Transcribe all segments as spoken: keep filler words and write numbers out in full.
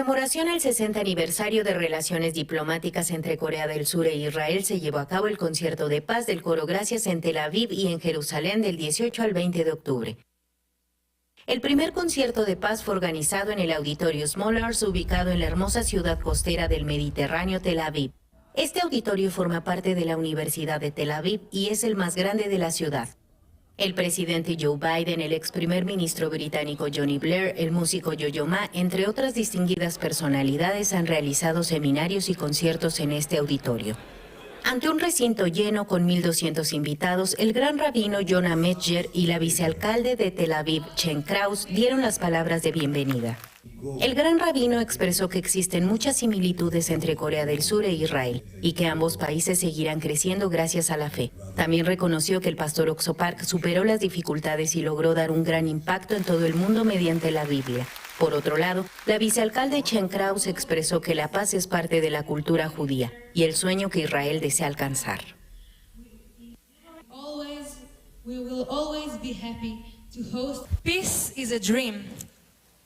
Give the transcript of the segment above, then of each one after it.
conmemoración al sesenta aniversario de relaciones diplomáticas entre Corea del Sur e Israel, se llevó a cabo el concierto de paz del Coro Gracias en Tel Aviv y en Jerusalén del dieciocho al veinte de octubre. El primer concierto de paz fue organizado en el Auditorio Smolarz, ubicado en la hermosa ciudad costera del Mediterráneo, Tel Aviv. Este auditorio forma parte de la Universidad de Tel Aviv y es el más grande de la ciudad. El presidente Joe Biden, el ex primer ministro británico Tony Blair, el músico Yo-Yo Ma, entre otras distinguidas personalidades, han realizado seminarios y conciertos en este auditorio. Ante un recinto lleno con mil doscientos invitados, el gran rabino Jonah Metzger y la vicealcalde de Tel Aviv, Chen Kraus, dieron las palabras de bienvenida. El gran rabino expresó que existen muchas similitudes entre Corea del Sur e Israel y que ambos países seguirán creciendo gracias a la fe. También reconoció que el pastor Oxo Park superó las dificultades y logró dar un gran impacto en todo el mundo mediante la Biblia. Por otro lado, la vicealcalde Chen Kraus expresó que la paz es parte de la cultura judía y el sueño que Israel desea alcanzar. Always, we will always be happy to host. Peace is a dream.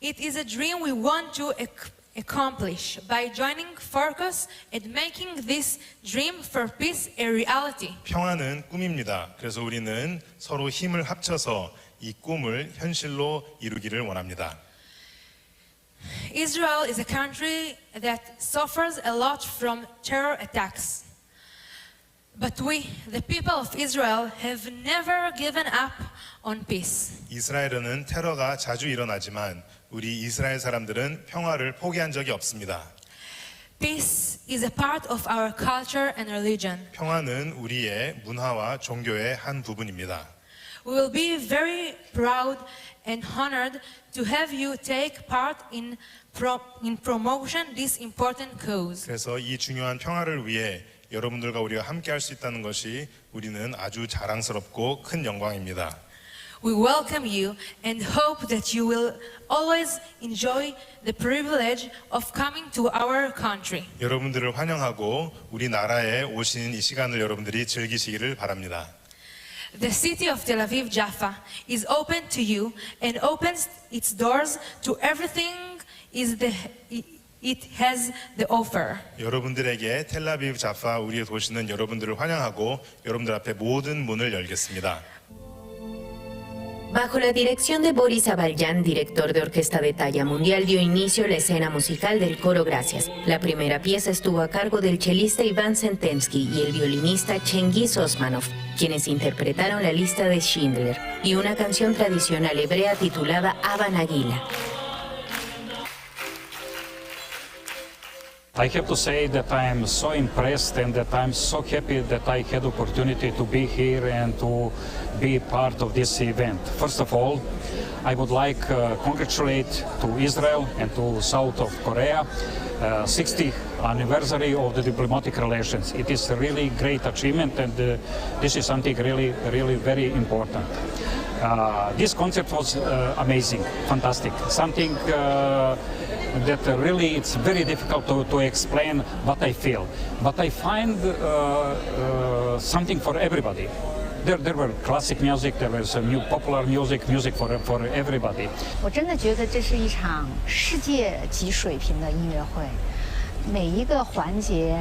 It is a dream we want to ac- accomplish by joining forces and making this dream for peace a reality. 평화는 꿈입니다. 그래서 우리는 서로 힘을 합쳐서 이 꿈을 현실로 이루기를 원합니다. Israel is a country that suffers a lot from terror attacks. But we, the people of Israel, have never given up on peace. 이스라엘에는 테러가 자주 일어나지만 우리 이스라엘 사람들은 평화를 포기한 적이 없습니다. Peace is a part of our culture and religion. 평화는 우리의 문화와 종교의 한 부분입니다. We will be very proud and honored to have you take part in, pro- in promotion this important cause. 그래서 이 중요한 평화를 위해 여러분들과 우리가 함께 할 수 있다는 것이 우리는 아주 자랑스럽고 큰 영광입니다. We welcome you and hope that you will always enjoy the privilege of coming to our country. 여러분들을 환영하고 우리나라에 오신 이 시간을 여러분들이 즐기시기를 바랍니다. The city of Tel Aviv Jaffa is open to you and opens its doors to everything is the, it has the offer. 여러분들에게 텔라비브 자파 우리의 도시는 여러분들을 환영하고 여러분들 앞에 모든 문을 열겠습니다. Bajo la dirección de Boris Abalyan, director de orquesta de talla mundial, dio inicio la escena musical del Coro Gracias. La primera pieza estuvo a cargo del chelista Iván Sentensky y el violinista Chengiz Osmanov, quienes interpretaron la lista de Schindler y una canción tradicional hebrea titulada Hava Nagila. I have to say that I am so impressed and that I'm so happy that I had opportunity to be here and to be part of this event. First of all, I would like uh, congratulate to Israel and to South of Korea uh, sixtieth anniversary of the diplomatic relations. It is a really great achievement, and uh, this is something really, really very important. Uh, this concert was uh, amazing, fantastic, something uh, that really it's very difficult to, to explain what I feel. But I find uh, uh, something for everybody. There, there were classic music, there were some new popular music, music for, for everybody. 我真的觉得这是一场世界级水平的音乐会，每一个环节、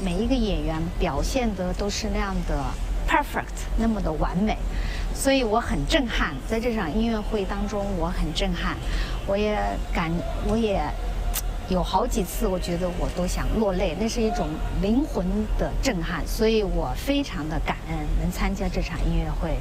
每一个演员表现的都是那样的 perfect，那么的完美，所以我很震撼，在这场音乐会当中我很震撼，我也感我也有好几次我觉得我都想落泪，那是一种灵魂的震撼，所以我非常的感恩能参加这场音乐会。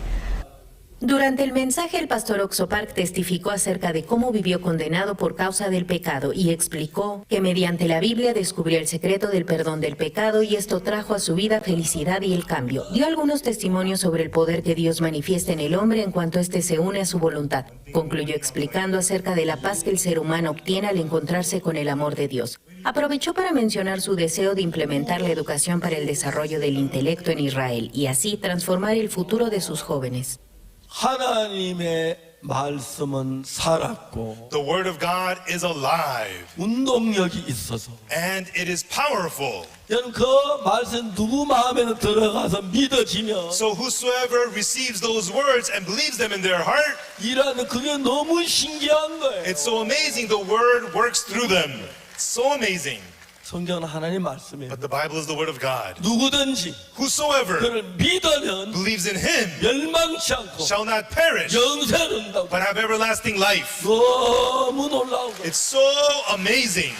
Durante el mensaje, el pastor Oxo Park testificó acerca de cómo vivió condenado por causa del pecado y explicó que mediante la Biblia descubrió el secreto del perdón del pecado y esto trajo a su vida felicidad y el cambio. Dio algunos testimonios sobre el poder que Dios manifiesta en el hombre en cuanto éste se une a su voluntad. Concluyó explicando acerca de la paz que el ser humano obtiene al encontrarse con el amor de Dios. Aprovechó para mencionar su deseo de implementar la educación para el desarrollo del intelecto en Israel y así transformar el futuro de sus jóvenes. 하나님의 말씀은 살았고 The Word of God is alive 운동력이 있어서 and it is powerful. 저는 그 말씀 누구 마음에는 들어가서 믿어지면 So whosoever receives those words and believes them in their heart, 이라는 그게 너무 신기한 거예요. it's so amazing the Word works through them. So amazing. 성경은 하나님 말씀이에요. But the Bible is the word of God. 누구든지 Whosoever 그를 믿으면 believes in him 멸망치 않고 shall not perish, 영생을 얻는다고. But have everlasting life. 너무 놀라운 거예요. It's so amazing.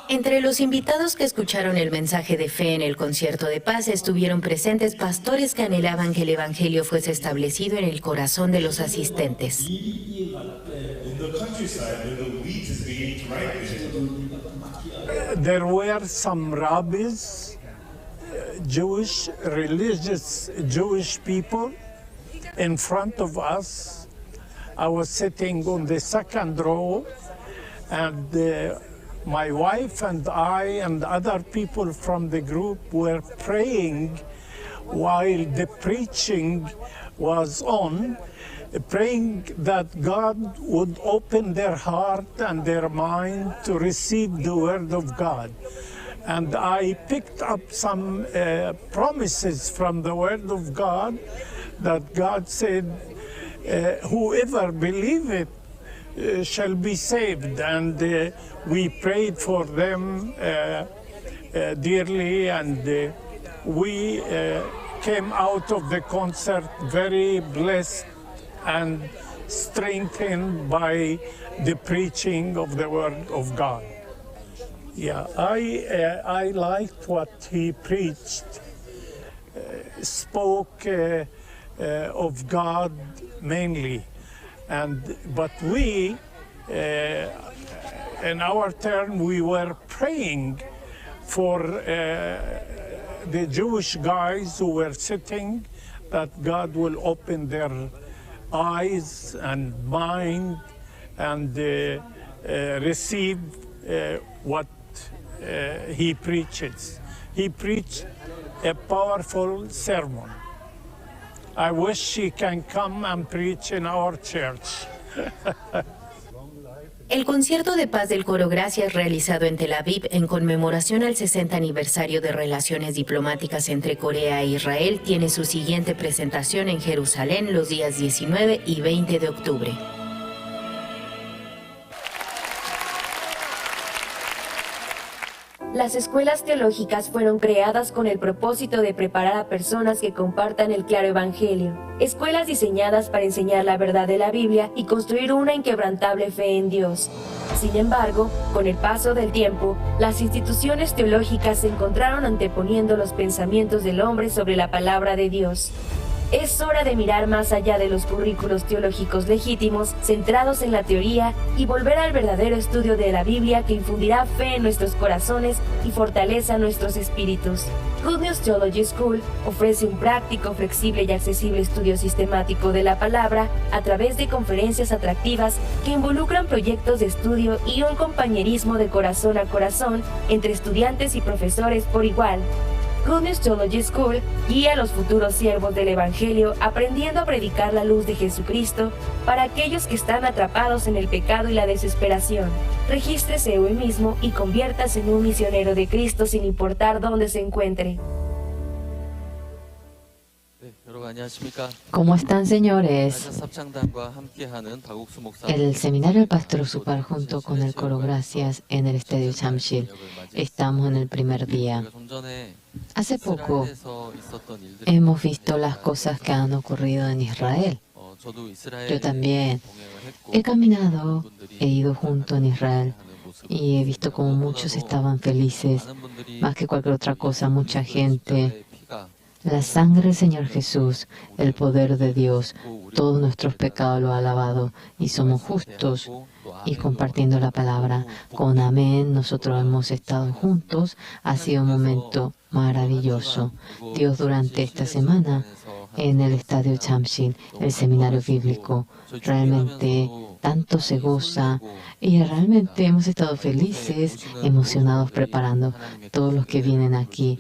Entre los invitados que escucharon el mensaje de fe en el concierto de paz estuvieron presentes pastores que anhelaban que el evangelio fuese establecido en el corazón de los asistentes. In the countryside where the wheat is beginning to ripen. There were some rabbis, uh, Jewish, religious Jewish people in front of us. I was sitting on the second row, and, uh, my wife and I and other people from the group were praying while the preaching was on, praying that God would open their heart and their mind to receive the word of God. And I picked up some, uh, promises from the word of God that God said, uh, "Whoever believe it, uh, shall be saved." And, uh, we prayed for them, uh, uh, dearly, and, uh, we, uh, came out of the concert very blessed and strengthened by the preaching of the word of God. Yeah, I, uh, I liked what he preached, uh, spoke, uh, uh, of God mainly. And, but we, uh, in our turn, we were praying for, uh, the Jewish guys who were sitting, that God will open their eyes and mind and, uh, uh, receive, uh, what, uh, he preaches. He preached a powerful sermon. I wish he can come and preach in our church. El concierto de paz del Coro Gracias, realizado en Tel Aviv en conmemoración al sesenta aniversario de relaciones diplomáticas entre Corea e Israel, tiene su siguiente presentación en Jerusalén los días diecinueve y veinte de octubre. Las escuelas teológicas fueron creadas con el propósito de preparar a personas que compartan el claro evangelio. Escuelas diseñadas para enseñar la verdad de la Biblia y construir una inquebrantable fe en Dios. Sin embargo, con el paso del tiempo, las instituciones teológicas se encontraron anteponiendo los pensamientos del hombre sobre la palabra de Dios. Es hora de mirar más allá de los currículos teológicos legítimos, centrados en la teoría, y volver al verdadero estudio de la Biblia que infundirá fe en nuestros corazones y fortaleza nuestros espíritus. Good News Theology School ofrece un práctico, flexible y accesible estudio sistemático de la palabra a través de conferencias atractivas que involucran proyectos de estudio y un compañerismo de corazón a corazón entre estudiantes y profesores por igual. Good News Theology School guía a los futuros siervos del Evangelio aprendiendo a predicar la luz de Jesucristo para aquellos que están atrapados en el pecado y la desesperación. Regístrese hoy mismo y conviértase en un misionero de Cristo sin importar dónde se encuentre. ¿Cómo están, señores? El seminario del pastor Supar junto con el coro Gracias en el estadio Chamshil. Estamos en el primer día. Hace poco hemos visto las cosas que han ocurrido en Israel. Yo también he caminado, he ido junto en Israel y he visto cómo muchos estaban felices, más que cualquier otra cosa, mucha gente. La sangre del Señor Jesús, el poder de Dios, todos nuestros pecados lo ha lavado y somos justos y compartiendo la palabra con amén. Nosotros hemos estado juntos, ha sido un momento maravilloso. Dios durante esta semana en el estadio Chamshil, el seminario bíblico, realmente tanto se goza y realmente hemos estado felices, emocionados preparando todos los que vienen aquí.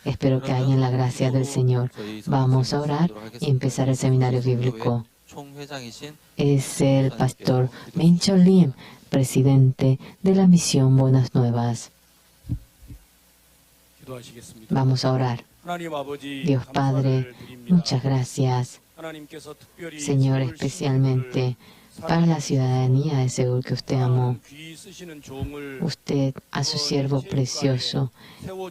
Espero que hayan la gracia del Señor. Vamos a orar y empezar el seminario bíblico. Es el pastor Mincho Lim, presidente de la misión Buenas Nuevas. Vamos a orar. Dios Padre, muchas gracias. Señor, especialmente para la ciudadanía de Seúl que usted amó. Usted a su siervo precioso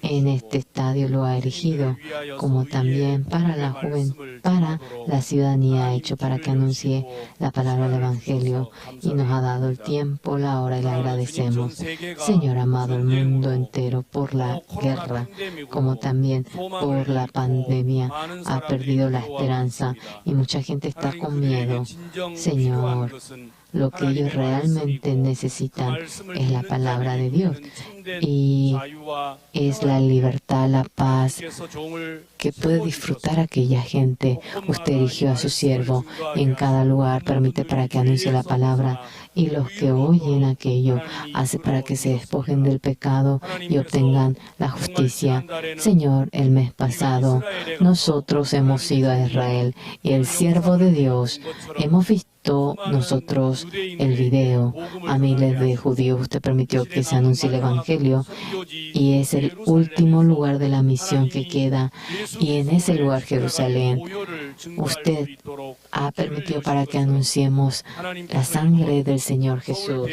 en este estadio lo ha erigido, como también para la juven-, para la ciudadanía ha hecho para que anuncie la palabra del Evangelio, y nos ha dado el tiempo, la hora, y le agradecemos. Señor amado, el mundo entero por la guerra, como también por la pandemia, ha perdido la esperanza y mucha gente está con miedo. Señor, lo que ellos realmente necesitan es la palabra de Dios y es la libertad, la paz que puede disfrutar aquella gente. Usted erigió a su siervo y en cada lugar permite para que anuncie la palabra, y los que oyen aquello hace para que se despojen del pecado y obtengan la justicia. Señor, el mes pasado nosotros hemos ido a Israel y el siervo de Dios hemos visto nosotros el video. A miles de judíos usted permitió que se anuncie el evangelio y es el último lugar de la misión que queda. Y en ese lugar, Jerusalén, usted ha permitido para que anunciemos la sangre del Señor Jesús.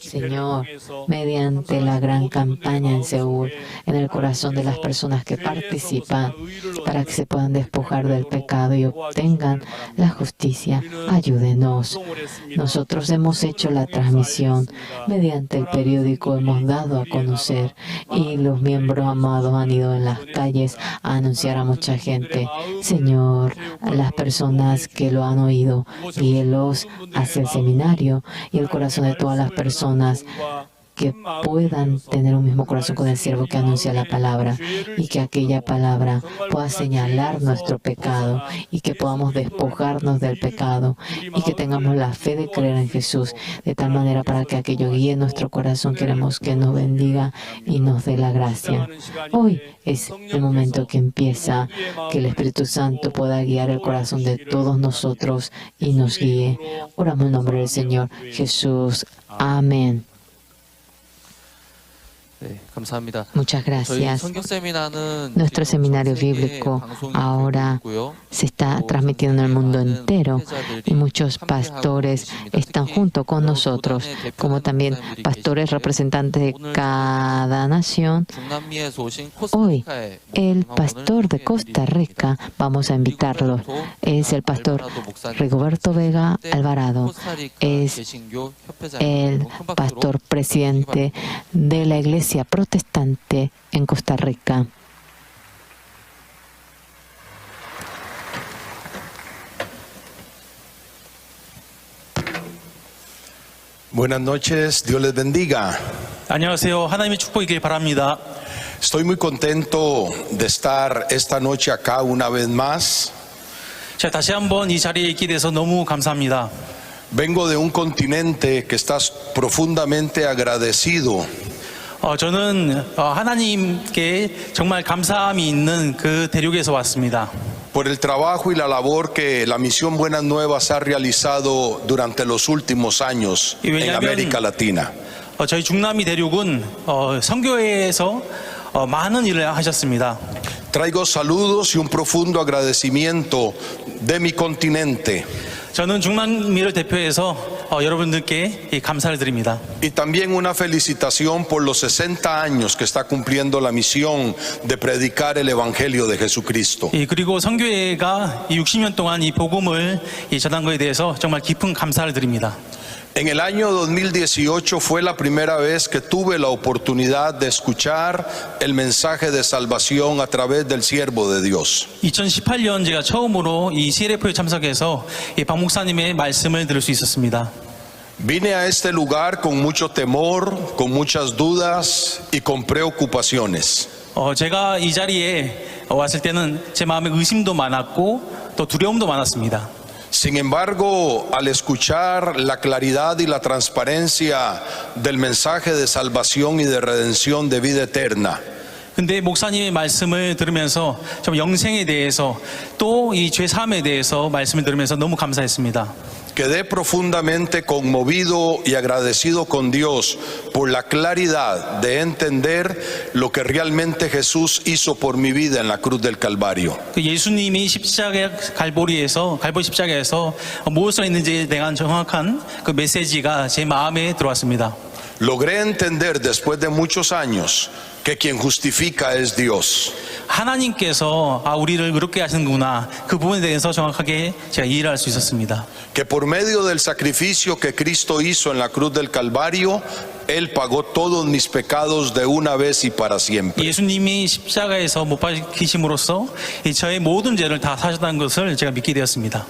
Señor, mediante la gran campaña en Seúl, en el corazón de las personas que participan, para que se puedan despojar del pecado y obtengan la justicia, ayúdenos. Nosotros hemos hecho la transmisión mediante el periódico, hemos dado a conocer, y los miembros amados han ido en las calles a anunciar a mucha gente. Señor, a las personas que lo han oído, guíelos hacia el seminario y el corazón de todas las personas que puedan tener un mismo corazón con el siervo que anuncia la palabra, y que aquella palabra pueda señalar nuestro pecado, y que podamos despojarnos del pecado, y que tengamos la fe de creer en Jesús, de tal manera para que aquello guíe nuestro corazón. Queremos que nos bendiga y nos dé la gracia. Hoy es el momento que empieza, que el Espíritu Santo pueda guiar el corazón de todos nosotros y nos guíe. Oramos en nombre del Señor Jesús. Amén. Muchas gracias. Nuestro seminario bíblico ahora se está transmitiendo en el mundo entero y muchos pastores están junto con nosotros, como también pastores representantes de cada nación. Hoy, el pastor de Costa Rica, vamos a invitarlo. Es el pastor Rigoberto Vega Alvarado. Es el pastor presidente de la Iglesia Protestante en Costa Rica. Buenas noches, Dios les bendiga. 안녕하세요. 하나님의 축복이길 바랍니다. Estoy muy contento de estar esta noche acá una vez más. 제가 다시 한번 이 자리에 있게 돼서 너무 감사합니다. Vengo de un continente que está profundamente agradecido. 어, 저는, 어, 하나님께 정말 감사함이 있는 그 대륙에서 왔습니다. Por el trabajo y la labor que la Misión Buenas Nuevas ha realizado durante los últimos años en América Latina. 어, 저희 중남미 대륙은, 어, 선교회에서, 어, 많은 일을 하셨습니다. Traigo saludos y un profundo agradecimiento de mi continente. 저는 중남미를 대표해서, 어, 여러분들께 이 감사를 드립니다. Y también una felicitación por los sesenta años que está cumpliendo la misión de predicar el evangelio de Jesucristo. 예, 그리고 선교회가 이 육십 년 동안 이 복음을 이 전한 것에 대해서 정말 깊은 감사를 드립니다. En el año dos mil dieciocho fue la primera vez que tuve la oportunidad de escuchar el mensaje de salvación a través del siervo de Dios. 이천십팔 년 제가 처음으로 이 씨엘에프에 참석해서 이 박 목사님의 말씀을 들을 수 있었습니다. Vine a este lugar con mucho temor, con muchas dudas y con preocupaciones. 어, 제가 이 자리에 왔을 때는 제 마음에 의심도 많았고 또 두려움도 많았습니다. Sin embargo, al escuchar la claridad y la transparencia del mensaje de salvación y de redención de vida eterna, 근데 목사님의 말씀을 들으면서 좀 영생에 대해서 또 이 죄 사함에 대해서 말씀을 들으면서 너무 감사했습니다. Quedé profundamente conmovido y agradecido con Dios por la claridad de entender lo que realmente Jesús hizo por mi vida en la cruz del Calvario. 그 예수님이 십자가, 갈보리에서, 갈보리 십자가에서 무엇을 했는지에 대한 정확한 그 메시지가 제 마음에 들어왔습니다. Logré entender después de muchos años que quien justifica es Dios. 하나님께서 아, 우리를 의롭게 하시는구나. 그 부분에 대해서 정확하게 제가 이해를 할 수 있었습니다. Que por medio del sacrificio que Cristo hizo en la cruz del Calvario, Él pagó todos mis pecados de una vez y para siempre. 예수님이 십자가에서 못 박히심으로써 이 저의 모든 죄를 다 사셨다는 것을 제가 믿게 되었습니다.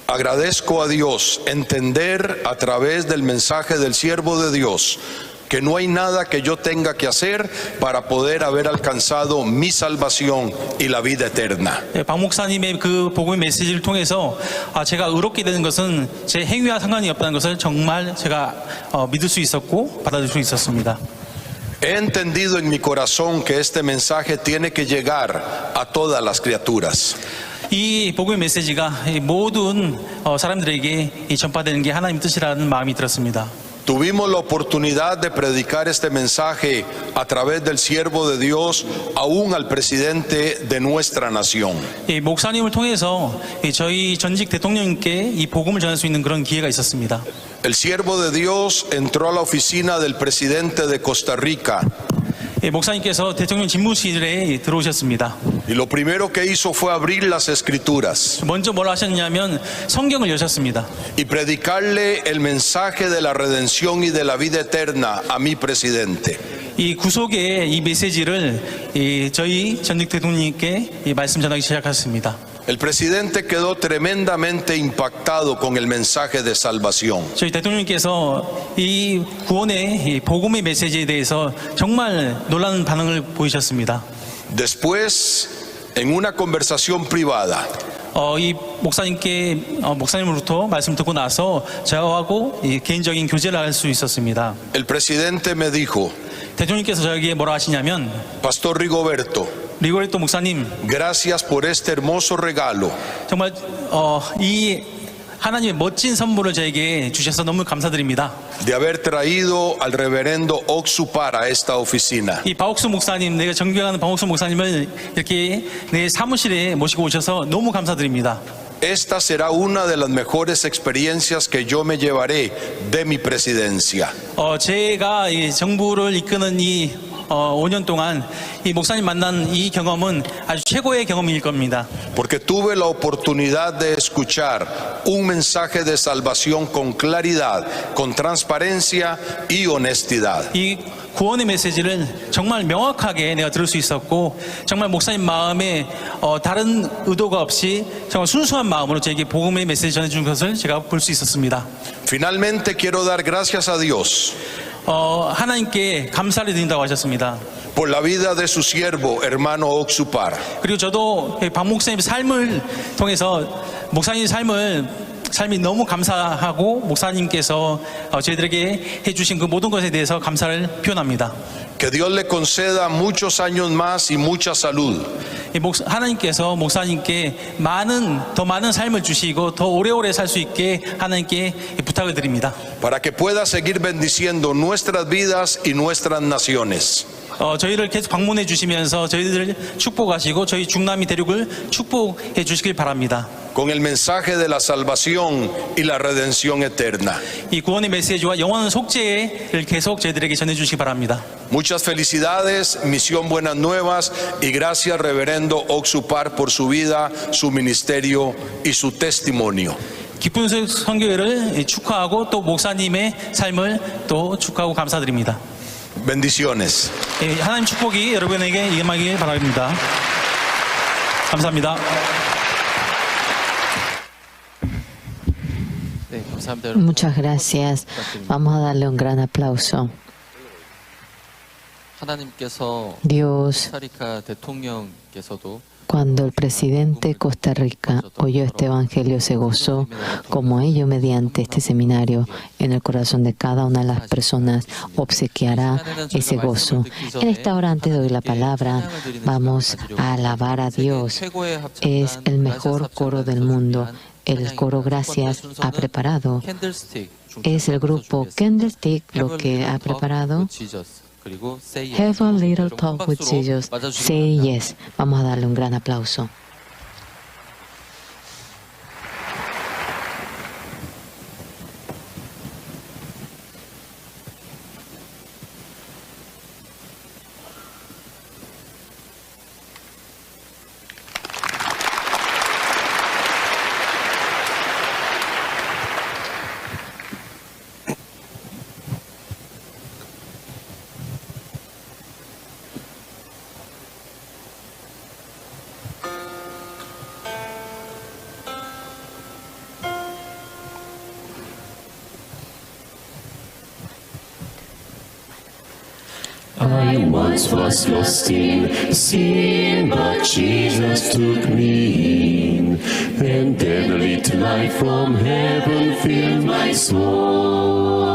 Agradezco a Dios entender a través del mensaje del siervo de Dios que no hay nada que yo tenga que hacer para poder haber alcanzado mi salvación y la vida eterna. 예, 박 목사님의 그 복음의 메시지를 통해서 아, 제가 의롭게 되는 것은 제 행위와 상관이 없다는 것을 정말 제가 어, 믿을 수 있었고 받아들일 수 있었습니다. He entendido en mi corazón que este mensaje tiene que llegar a todas las criaturas. 이 복음의 메시지가 이 모든 어, 사람들에게 이 전파되는 게 하나님 뜻이라는 마음이 들었습니다. Tuvimos la oportunidad de predicar este mensaje a través del siervo de Dios, aún al presidente de nuestra nación. 이 목사님을 통해서 이 저희 전직 대통령님께 이 복음을 전할 수 있는 그런 기회가 있었습니다. El siervo de Dios entró a la oficina del presidente de Costa Rica 이 목사님께서 대통령 집무실에 들어오셨습니다. y lo primero que hizo fue abrir las escrituras 먼저 뭘 하셨냐면 성경을 여셨습니다. y predicarle el mensaje de la redención y de la vida eterna a mi presidente. 이 구속의 이 메시지를 이 저희 전직 대통령님께 이 말씀 전하기 시작하셨습니다. El presidente quedó tremendamente impactado con el mensaje de salvación. 저희 대통령님께서 이 구원의 이 복음의 메시지에 대해서 정말 놀라는 반응을 보이셨습니다. Después, en una conversación privada, 어, 이 목사님께 어, 목사님으로부터 말씀 듣고 나서 저하고 이 개인적인 교제를 할 수 있었습니다. el presidente me dijo, 대통령님께서 저에게 뭐라 하시냐면 Pastor Rigoberto, 리고레토 목사님 gracias por este hermoso regalo 정말 어, 이 하나님의 멋진 선물을 저에게 주셔서 너무 감사드립니다. de haber traído al reverendo Oxupar a esta oficina. 이 바옥수 목사님, 내가 존경하는 바옥수 목사님을 이렇게 내 사무실에 모시고 오셔서 너무 감사드립니다. Esta será una de las mejores experiencias que yo me llevaré de mi presidencia. 어, 제가 이 정부를 이끄는 이 어, 오 년 동안 이 목사님 만난 이 경험은 아주 최고의 경험일 겁니다. Porque tuve la oportunidad de escuchar un mensaje de salvación con claridad, con transparencia y honestidad. 이 구원의 메시지를 정말 명확하게 내가 들을 수 있었고 정말 목사님 마음에 어, 다른 의도가 없이 정말 순수한 마음으로 저에게 복음의 메시지 전해준 것을 제가 볼 수 있었습니다. Finalmente quiero dar gracias a Dios 어, 하나님께 감사를 드린다고 하셨습니다. por la vida de su siervo, hermano Oxupar. 그리고 저도 이 박 목사님 삶을 통해서 목사님 삶을 삶이 너무 감사하고 목사님께서 어, 저희들에게 해주신 그 모든 것에 대해서 감사를 표현합니다. Que Dios le conceda muchos años más y mucha salud. 이 목, 하나님께서 목사님께 많은 더 많은 삶을 주시고 더 오래오래 살 수 있게 하나님께 부탁을 드립니다. Para que pueda seguir bendiciendo nuestras vidas y nuestras naciones. 어, 저희를 계속 방문해 주시면서 저희들을 축복하시고 저희 중남미 대륙을 축복해 주시길 바랍니다. Con el mensaje de la salvación y la redención eterna. 이 구원의 메시지와 영원한 속죄를 계속 저희들에게 전해 주시기 바랍니다. Muchas felicidades, Misión Buenas Nuevas, y gracias, reverendo Oxupar, por su vida, su ministerio y su testimonio. 기쁜 소- 선교회를 축하하고 또 목사님의 삶을 또 축하하고 감사드립니다. Bendiciones. 예, 하나님 축복이 여러분에게 임하길 바랍니다. 감사합니다. 네, 감사합니다. 여러분. Muchas gracias. Vamos a darle un gran aplauso. 하나님께서 Dios, 코스타리카 대통령께서도 cuando el presidente de Costa Rica oyó este evangelio, se gozó como ello mediante este seminario en el corazón de cada una de las personas obsequiará ese gozo. En esta hora, antes de oír la palabra, vamos a alabar a Dios. Es el mejor coro del mundo. el coro Gracias ha preparado. Es el grupo Candlestick lo que ha preparado. Have a little talk with Jesus. Say yes. Vamos a darle un gran aplauso. I once was lost in sin, but Jesus took me in, and then lit light from heaven filled my soul.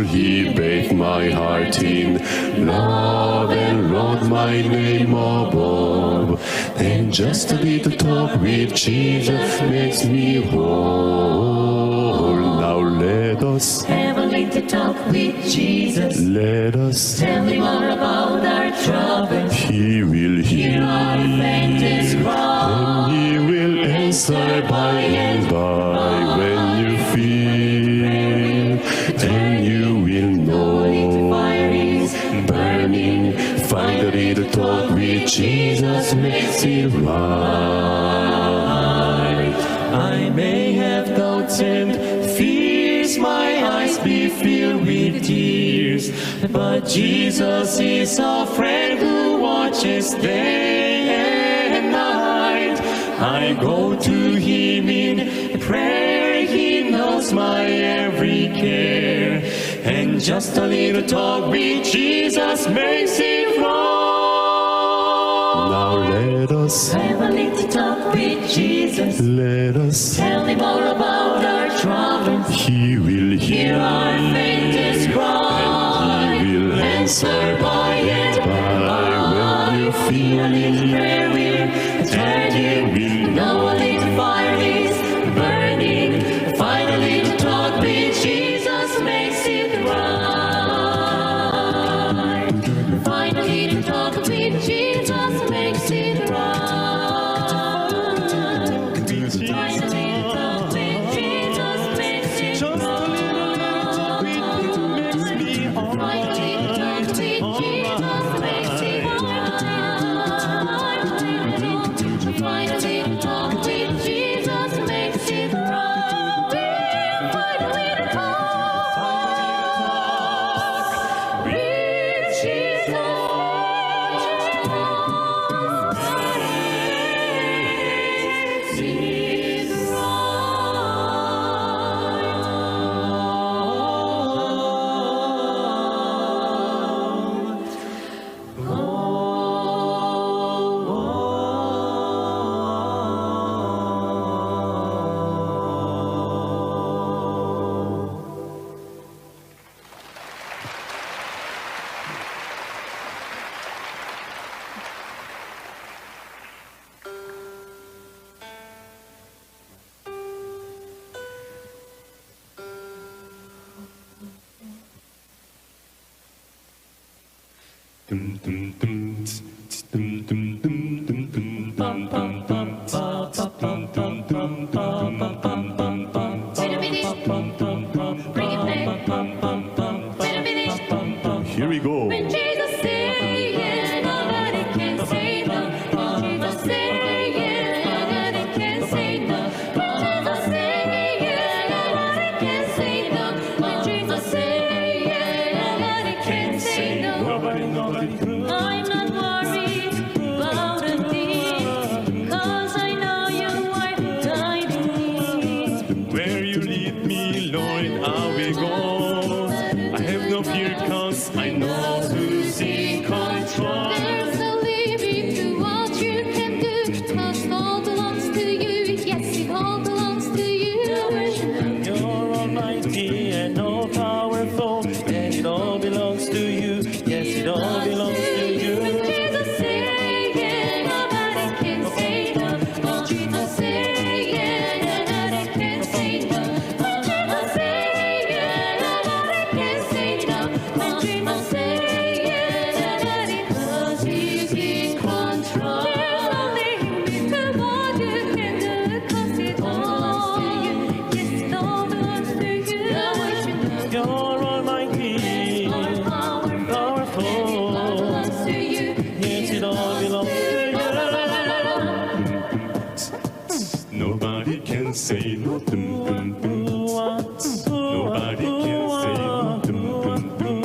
He bathed my heart in love and wrote my name above. And just a little talk with Jesus makes me whole. Now let us have a little talk with Jesus. Let us tell him all about our troubles. He will hear our faintest cry. And he will answer by and by when you feel. Then you will know the fire is burning. Find a little talk with Jesus makes it right. I may have doubts and fears, my eyes be filled with tears, but Jesus is a friend who watches day and night. I go to him in prayer, he knows my every care. And just a little talk with Jesus makes it right. Now let us have a little talk with Jesus. Let us tell him all about our troubles. He will hear our faintest cry. And he will answer by and by when you feel in prayer. We're turning, we know a little fire is burning. Finally, the talk with Jesus makes it right. Finally, the talk with Jesus makes it right. Finally, the talk with Jesus makes it right. Just a little, little talk with you makes me all right. Finally, the talk with Jesus makes it right. Finally, the talk with Jesus makes it right. Finally, the talk with Jesus. Here we go. When Jesus say yes, nobody can say no. When Jesus say yes, nobody can say no. When Jesus say yes, nobody can say no. When Jesus say yes, nobody can say no. Nobody, nobody. I'm not worried about a thing, 'cause I know you are guiding me. Where you lead me, Lord, I will go. I have no fear, 'cause I know who's in control. There's no limit to what you can do, 'cause it all belongs to you. Yes, it all belongs to you. You're almighty and all powerful, and it all belongs to you. Yes, it all belongs to you. Say no, tum, tum, tum. Nobody can say no, tum, tum, tum.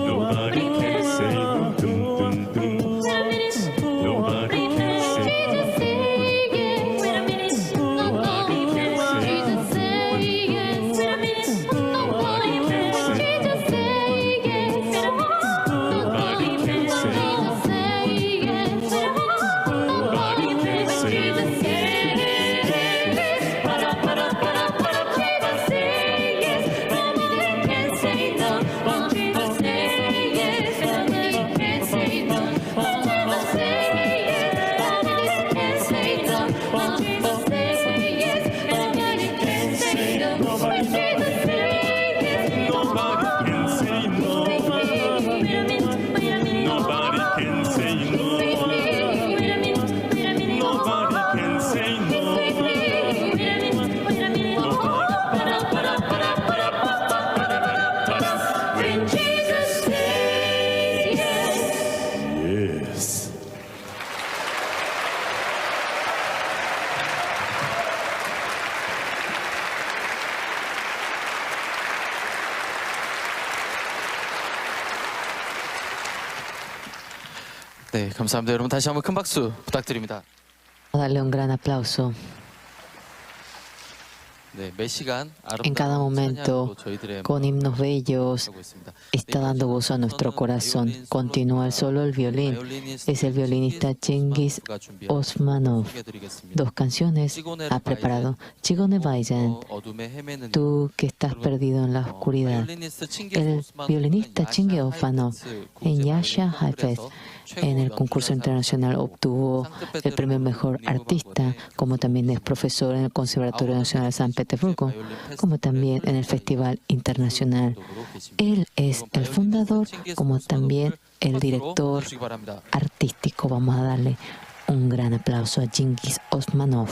Nobody can say no, tum, tum, tum. Nobody can say no, tum, tum, tum. Nobody can say no, tum, tum, tum. Nobody can say no, tum, tum, tum. Nobody can say no, tum, tum, tum. Nobody can say no, tum, tum, tum. Yes. 네, 감사합니다. 여러분, 다시 한번 큰 박수 부탁드립니다. Darle un gran aplauso. En cada momento, con himnos bellos, está dando gozo a nuestro corazón. Continúa el solo el violín. Es el violinista Chingis Osmanov. Dos canciones ha preparado. Chigone Vayan, tú que estás perdido en la oscuridad. El violinista Chingis Osmanov en Yasha Heifetz en el concurso internacional obtuvo el premio mejor artista, como también es profesor en el Conservatorio Nacional de San Petersburgo, como también en el Festival Internacional. Él es el fundador, como también el director artístico. Vamos a darle un gran aplauso a Chingis Osmanov.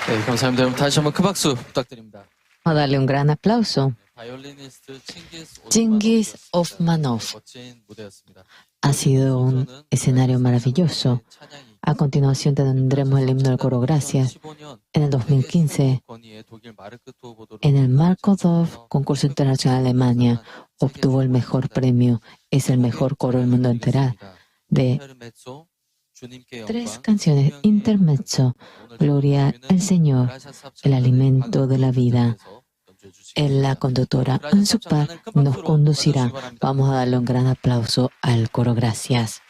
네, 감사합니다. 여러분, 다시 한번 큰 박수 부탁드립니다. Vamos a darle un gran aplauso. Chingis Ofmanov ha sido un escenario maravilloso. A continuación tendremos el himno del coro Gracias. En el dos mil quince, en el Markov concurso internacional de Alemania, obtuvo el mejor premio. Es el mejor coro del mundo entero. De tres canciones, intermezzo, Gloria al Señor, el alimento de la vida. La conductora Unsupa nos conducirá. Vamos a darle un gran aplauso al coro. Gracias.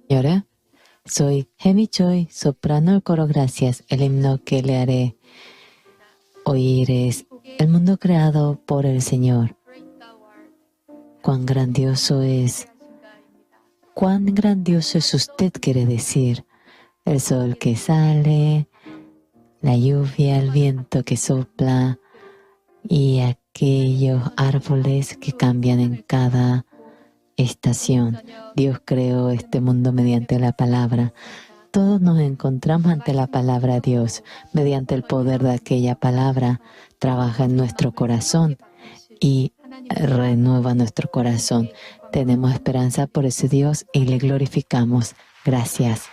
Señora, soy Hemi Choi, soprano del coro Gracias. El himno que le haré oír es El mundo creado por el Señor. Cuán grandioso es, cuán grandioso es usted, quiere decir, el sol que sale, la lluvia, el viento que sopla y aquellos árboles que cambian en cada estación. Dios creó este mundo mediante la palabra. Todos nos encontramos ante la palabra de Dios. Mediante el poder de aquella palabra, trabaja en nuestro corazón y renueva nuestro corazón. Tenemos esperanza por ese Dios y le glorificamos. Gracias.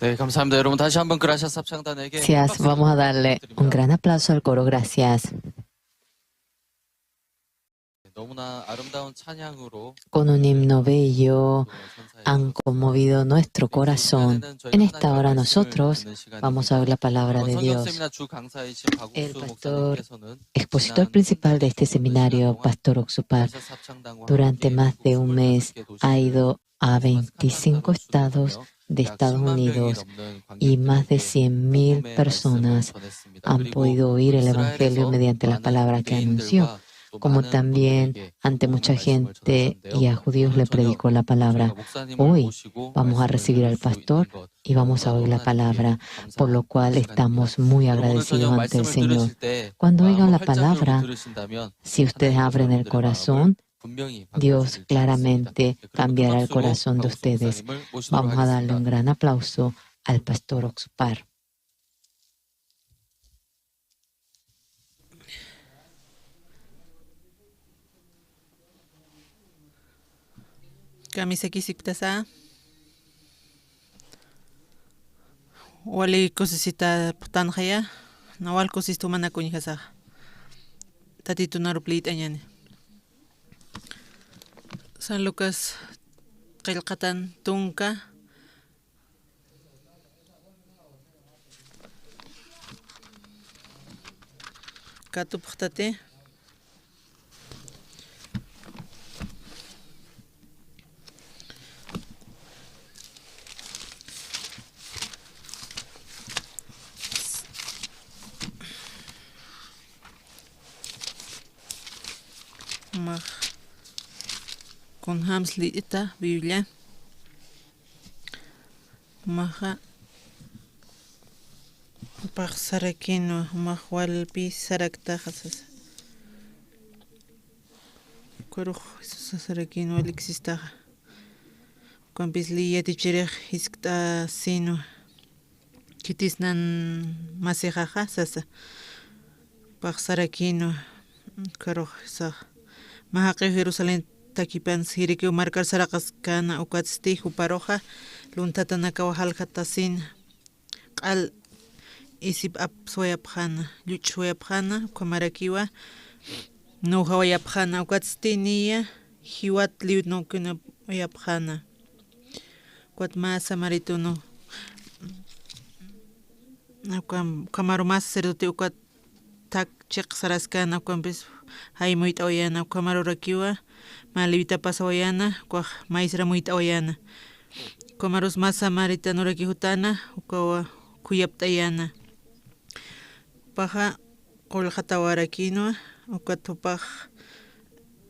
네, 감사합니다. 여러분, 다시 한번 그라시아스 합창단에게 Gracias. Vamos a darle un gran aplauso al coro Gracias. con un himno bello, han conmovido nuestro corazón. En esta hora nosotros vamos a oír la palabra de Dios. El pastor, expositor principal de este seminario, Pastor Oxupar, durante más de un mes ha ido a veinticinco estados de Estados Unidos y más de cien mil personas han podido oír el Evangelio mediante la palabra que anunció, como también ante mucha gente y a judíos le predicó la palabra. Hoy vamos a recibir al pastor y vamos a oír la palabra, por lo cual estamos muy agradecidos ante el Señor. Cuando oigan la palabra, si ustedes abren el corazón, Dios claramente cambiará el corazón de ustedes. Vamos a darle un gran aplauso al pastor Oxupar. Kamisakisipktasa. Wali kusisita phutanxaya, nawal kusistu mana kuñjasaxa. Tatitunarup liyt'añani. San Lucas qillqatan tunka, katupxtati. Max, kunjams liyt'a Biblia. Maxa, pax sarakinwa, max walpi saraktaxa sasa. Ukarux Jesús sarakinwa liksistaxa. Ukampis liy yatichirix jiskt'asinwa. Khitis nan masixaxa sasa. Pax sarakinwa, ukarux sax. Mä jaqiw Jerusalén takipansa jirikiw markar saraqaskäna, ukatsti juparuxa lunthatanakaw jaljatasina. Q'al isip apswayapxäna, lluch'swayapxäna, ukhamarakiwa nuwjawayapxäna, ukatsti niya jiwat liwnukinapxäna. Ukat mä samaritunu, ukam-, ukhamaru mä sacerdote ukat thak chiq saraskäna, ukampis jaymuyt'awayäna, ukhamarurakiwa mä levita pasawayäna, ukax maysramuyt'awayäna. Ukhamarus mä samaritanuraki jutana, ukawa khuyapt'ayäna. Jupaxa qullqatawarakinwa, ukat jupax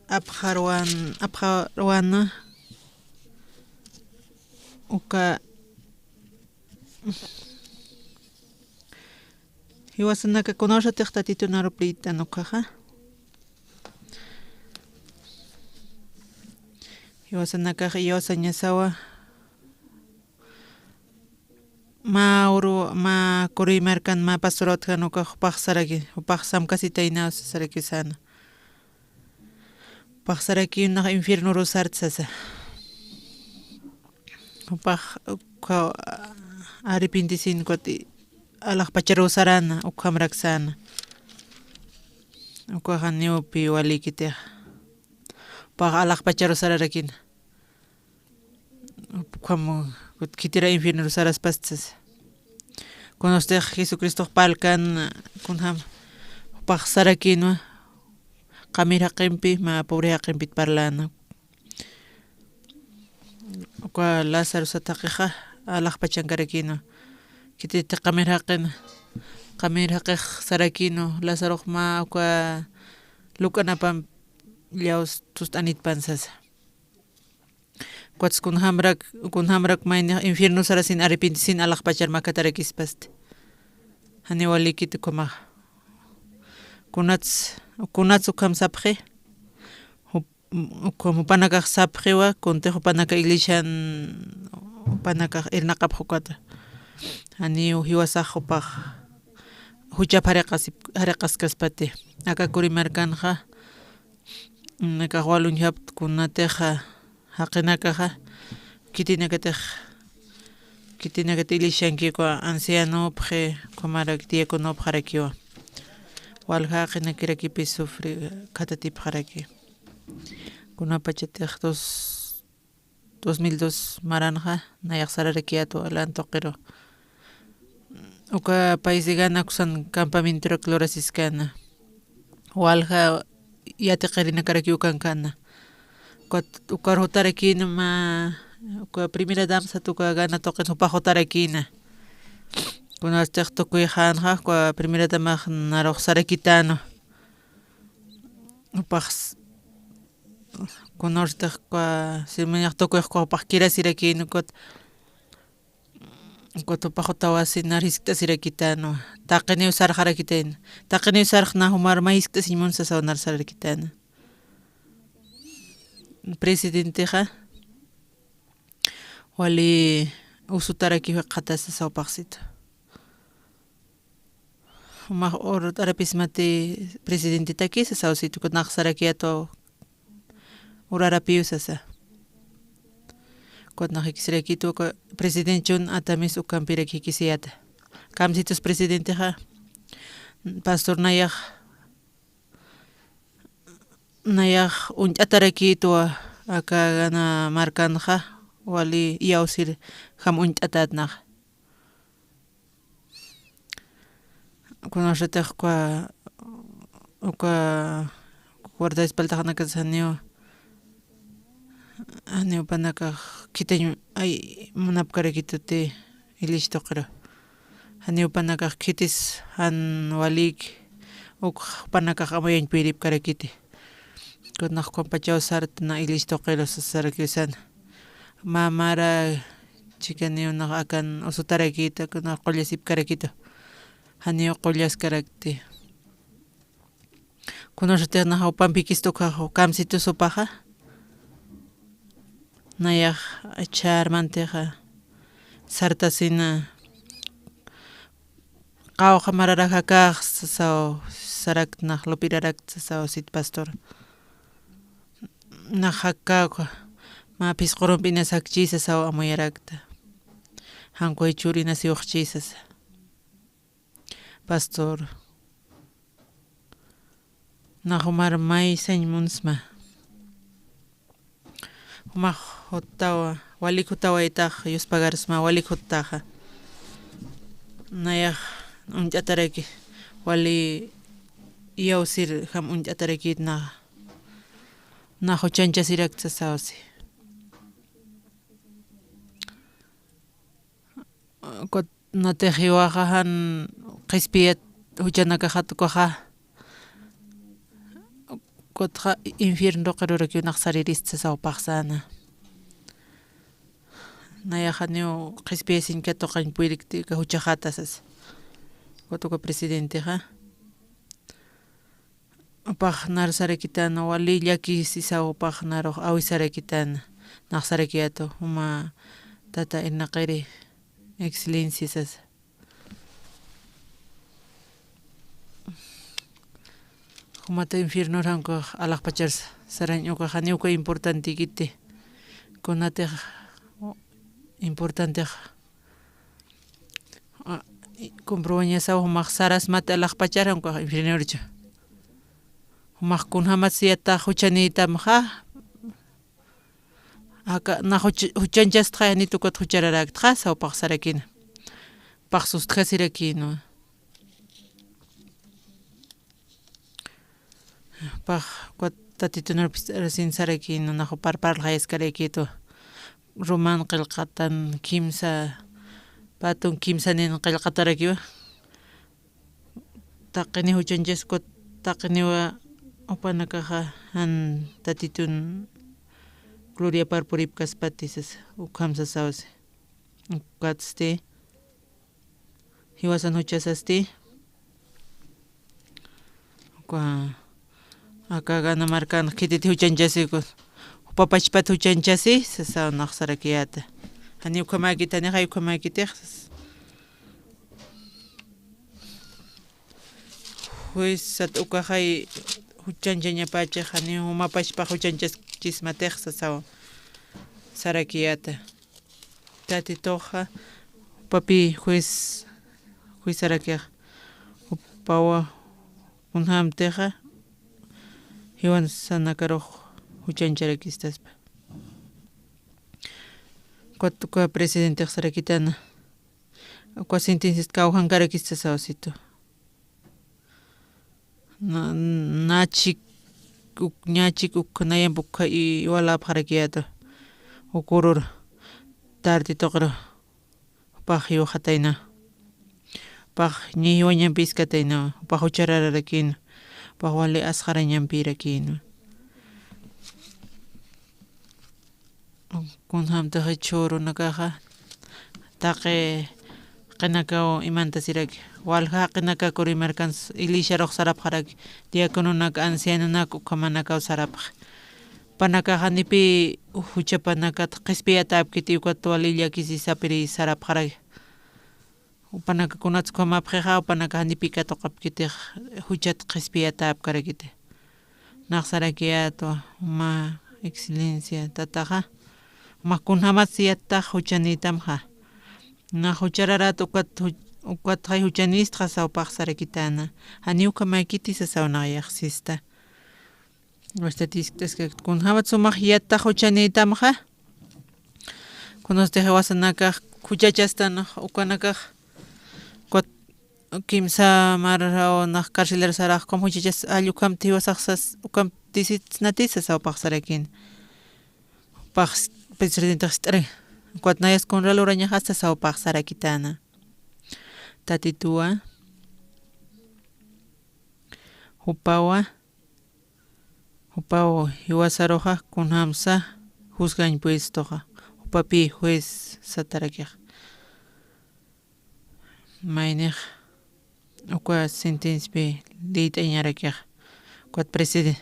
apxarwan-, apxarwana, uka jiwasanaka kunawsatix Tatitunarup liyt'an ukkhaxa. Jiwasanakax iyawsañasawa. Mä uru, mä Kuruy markan mä pastor utjan ukax jupax saraki, jupax samkasitaynaw sasaraki säna. Jupax saraki nax infiernoru sarta sasa. Jupax ukha arrepentisin ukat alaxpacharuw sarana, ukhamrak säna. Ukaxa niwpi walikitix. Jupax alaxpacharuw sararakina. Ukham khitira infiernoru saraspasti sasa. Kunustix Jesucristox parlkän, kunjam jupax sarakinwa, qamir jaqimpi, mä pobre jaqimpit parläna. Uka Lázaro sat jaqixa alaxpachankarakinwa. Khititi qamir jaqin, qamir jaqix sarakinwa, Lázarox mä uka luk'anapamp llaws thust'anitpan sasa. Ukatsa kunjamrak, kunjamrak maynix infierno sarasin arrepentisin alaxpachar makatarakispasti. Janiw walikiti ukhamaxa. Kunats, kunats ukham sapxi, jup-, ukham jupanakax sapxiwa, kuntix jupanaka iglesian jupanakax irnaqapxi ukata. Janiw jiwasax jupax juchap jariqasip-, jariqaskaspati. Aka Kuruy markanxa, nakax wal uñjapta kunatixa jaqinakaxa, khitinakatix, khitinakatix iglesiankiwa ancianopxi, ukhamarak diaconopxarakiwa. Walja jaqinakirakipis sufri khatatipxaraki. Kunapachatix dos, dos mil dos maranxa, nayax sararakiyätwa lan tuqiru. Uka país de Ghana kusan campamentorak lurasiskana. Walja yatiqirinakarakiw ukankana. Ukat, ukar jutarakïna mä, uka primera dama sat uka Ghana tuqin jupax jutarakïna. Kunartix tukuyxänxa, uka primera damax narux sarakitänwa. Jupax s-, kunartix uka, simañax tukuyx uka jupax kirasirakïna, ukat, ukat jupax jutawasi nar jiskt'asirakitänwa. Taqiniw sarxarakitayna. Taqiniw sarxna jumar mä jiskt'asiñ munsa sasaw nar sararakitänwa. Presidentexa wali usutarakiw jikxatasa sasaw paxsitu. Jumax urt'arapismati presidentetaki sasaw situ, ukat nax sarakiyätwa urarapiw sasa. Ukat nax jikisirakitu, uka presidente John Adams ukampiraki jikisiyäta. Kamsitus presidentexa, pastor nayax, nayax uñt'atarakïtwa aka Ghana markanxa, wali iyawsir jam uñt'atätnaxa. Kunasatix uka, uka guardaespaldaxanakas janiw, janiw jupanakax khithañ, ay, munapkarakituti iglesi tuqiru. Janiw jupanakax khitis jan walïki, uk jupanakax amuyañ puripkarakiti. Kunax jupampachaw sartna iglesi tuqiru sasarakiw sän. Mä mara chikaniw nax akan usutarakïta, kunax qullasipkarakitu. Janiw qullaskarakti. Kunasatix nax jupamp jikist'ukxaxa, kamsitus jupaxa. Nayax ch'armantixa sartasina, qawqha mararak jakäx sasaw saraktnax, lup'irarakta sasaw sit pastor. Nax jakäkxa, mä phisqurumpi inas jakchï sasaw amuyarakta. Jankuy chur inas iwxchï sasa. Pastor, nax jumar maysañ munsma. Jumax juttawa, walik juttawaytax yuspagarsma, walik juttaxa. Nayax uñt'ataraki, wali iyawsir jam uñt'atarakït naxa. Nax juchañchasirakta sasaw si. Ukat natix jiwaxa jan qhispiyat juchanakaxat ukaxa, ukatxa infierno tuqirurakiw nax sarirista sasaw paxsäna. Nayax janiw qhispiyasiñ katuqañ purirkti uka juchaxata sasa. Ukat uka presidentexa jupax nar sarakitänwa, wali llakisisaw jupax narux awisarakitänwa, nax sarakiyätwa, juma tata irnaqiri, excelencia sasa. Jumata infiernor jan ukax alaxpachar sarañ ukax, janiw uka importantekiti. Kunatix importantex, a, comprobañasaw jumax sarasmati alaxpachar jan ukax infiernorchu. Jumax kunjämatsa yatiq juchanïtamxa, aka nax juch-, juchañchastxa, janit ukat juchararaktxa sasaw pax sarakïna. Pax sustjasirakïnwa. Pax ukat Tatitunarpis rasin sarakïna, nax jupar parlxayaskarakïtwa. Roman qillqatan kimsa, patun kimsanin qillqatarakiwa. Taqiniw juchañchasku, taqiniwa jupanakaxa jan Tatitun gloriapar puripkaspati sasa, ukham sasaw si. Ukatsti jiwasan juchasasti, uka, aka Ghana markan khititi juchañchasiku, jupa pachpat juchañchasi sasaw nax sarakiyäta. Janiw ukhamäkiti, janixay ukhamäkitix sasa. Juez sat ukaxay juchañchañapächix, janiw juma pachpax juchañchaschismatix sasaw sarakiyäta. Tatituxa jupapï juez, juezarakix, jupawa kunjämtixa jiwasanakarux juchancharakistaspa. Ukat uka presidentix sarakitana, uka sentencias kawjankarakista sawsitu. Na-, nachik uk-, ñachik uk nayamp ukha i-, iwalapxarakiyäta. Ukurur tarde tuqir jupax jiwxatayna. Jupax ñijiwañampiskatayna. Jupax jucharararakïna. Jupax wali asxarañampirakïna. Kunjämtix jichhürunakaxa taqi jaqinakaw imantasiraki, walja jaqinakakur imarkans iglesiarux sarapxaraki, diacononak, ancianonak ukhamanakaw sarapxi. Jupanakax janipï juchapanakat qhispiyatäpkiti, ukat wali llakisisapiri sarapxaraki. Jupanaka kunats ukhamäpxixa, jupanaka janipï katuqapkitix juchat qhispiyatäpkarakiti. Nax sarakiyätwa, mä excelencia tataxa, mä kunjämats yattax juchanïtamxa. Nax juchararat ukat ju-, ukatxay juchanïstxa sawpax sarakitäna. Janiw ukhamäkiti sasaw nayax sista. Wastatisktaskakt kunjämat sumax yattax juchanïtamxa. Kunasti jiwasanakax juchachastan ukanakax, ukat kimsa marraw nax carcelera sarax, ukham juchachas, jall ukhamti jiwasax sas, ukhamti sitsnati sas sawpax sarakïna. Jupax presidentix ist'ri, ukat nayas kunra lurañaxa sas sawpax sarakitäna. Tatituwa, jupawa, jupaw jiwasaruxa kunjämsa juzgañ puestuxa, jupapï juez satarakix. Maynix uka sentenciapi liyt'añarakix, ukat preside-,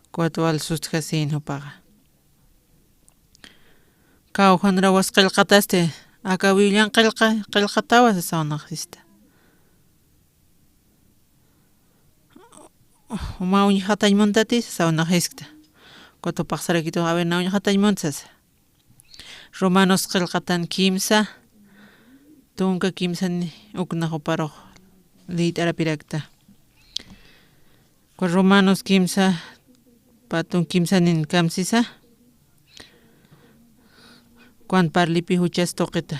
ukat wal sustjasïn jupaxa. Kawjanrawas qillqatasti, aka willan qillqa-, qillqatawa sasaw nax sista. Mä uñjatañ muntati sasaw nax jiskta. Ukat jupax sarakitwa, a ver, mä uñjatañ munt sasa. Romanos qillqatan kimsa, tunka kimsani uknax juparux liyt'arapirakta. Ukat Romanos kimsa, pä tunka kimsanin kamsisa, ukan parlipï juchas tuqita.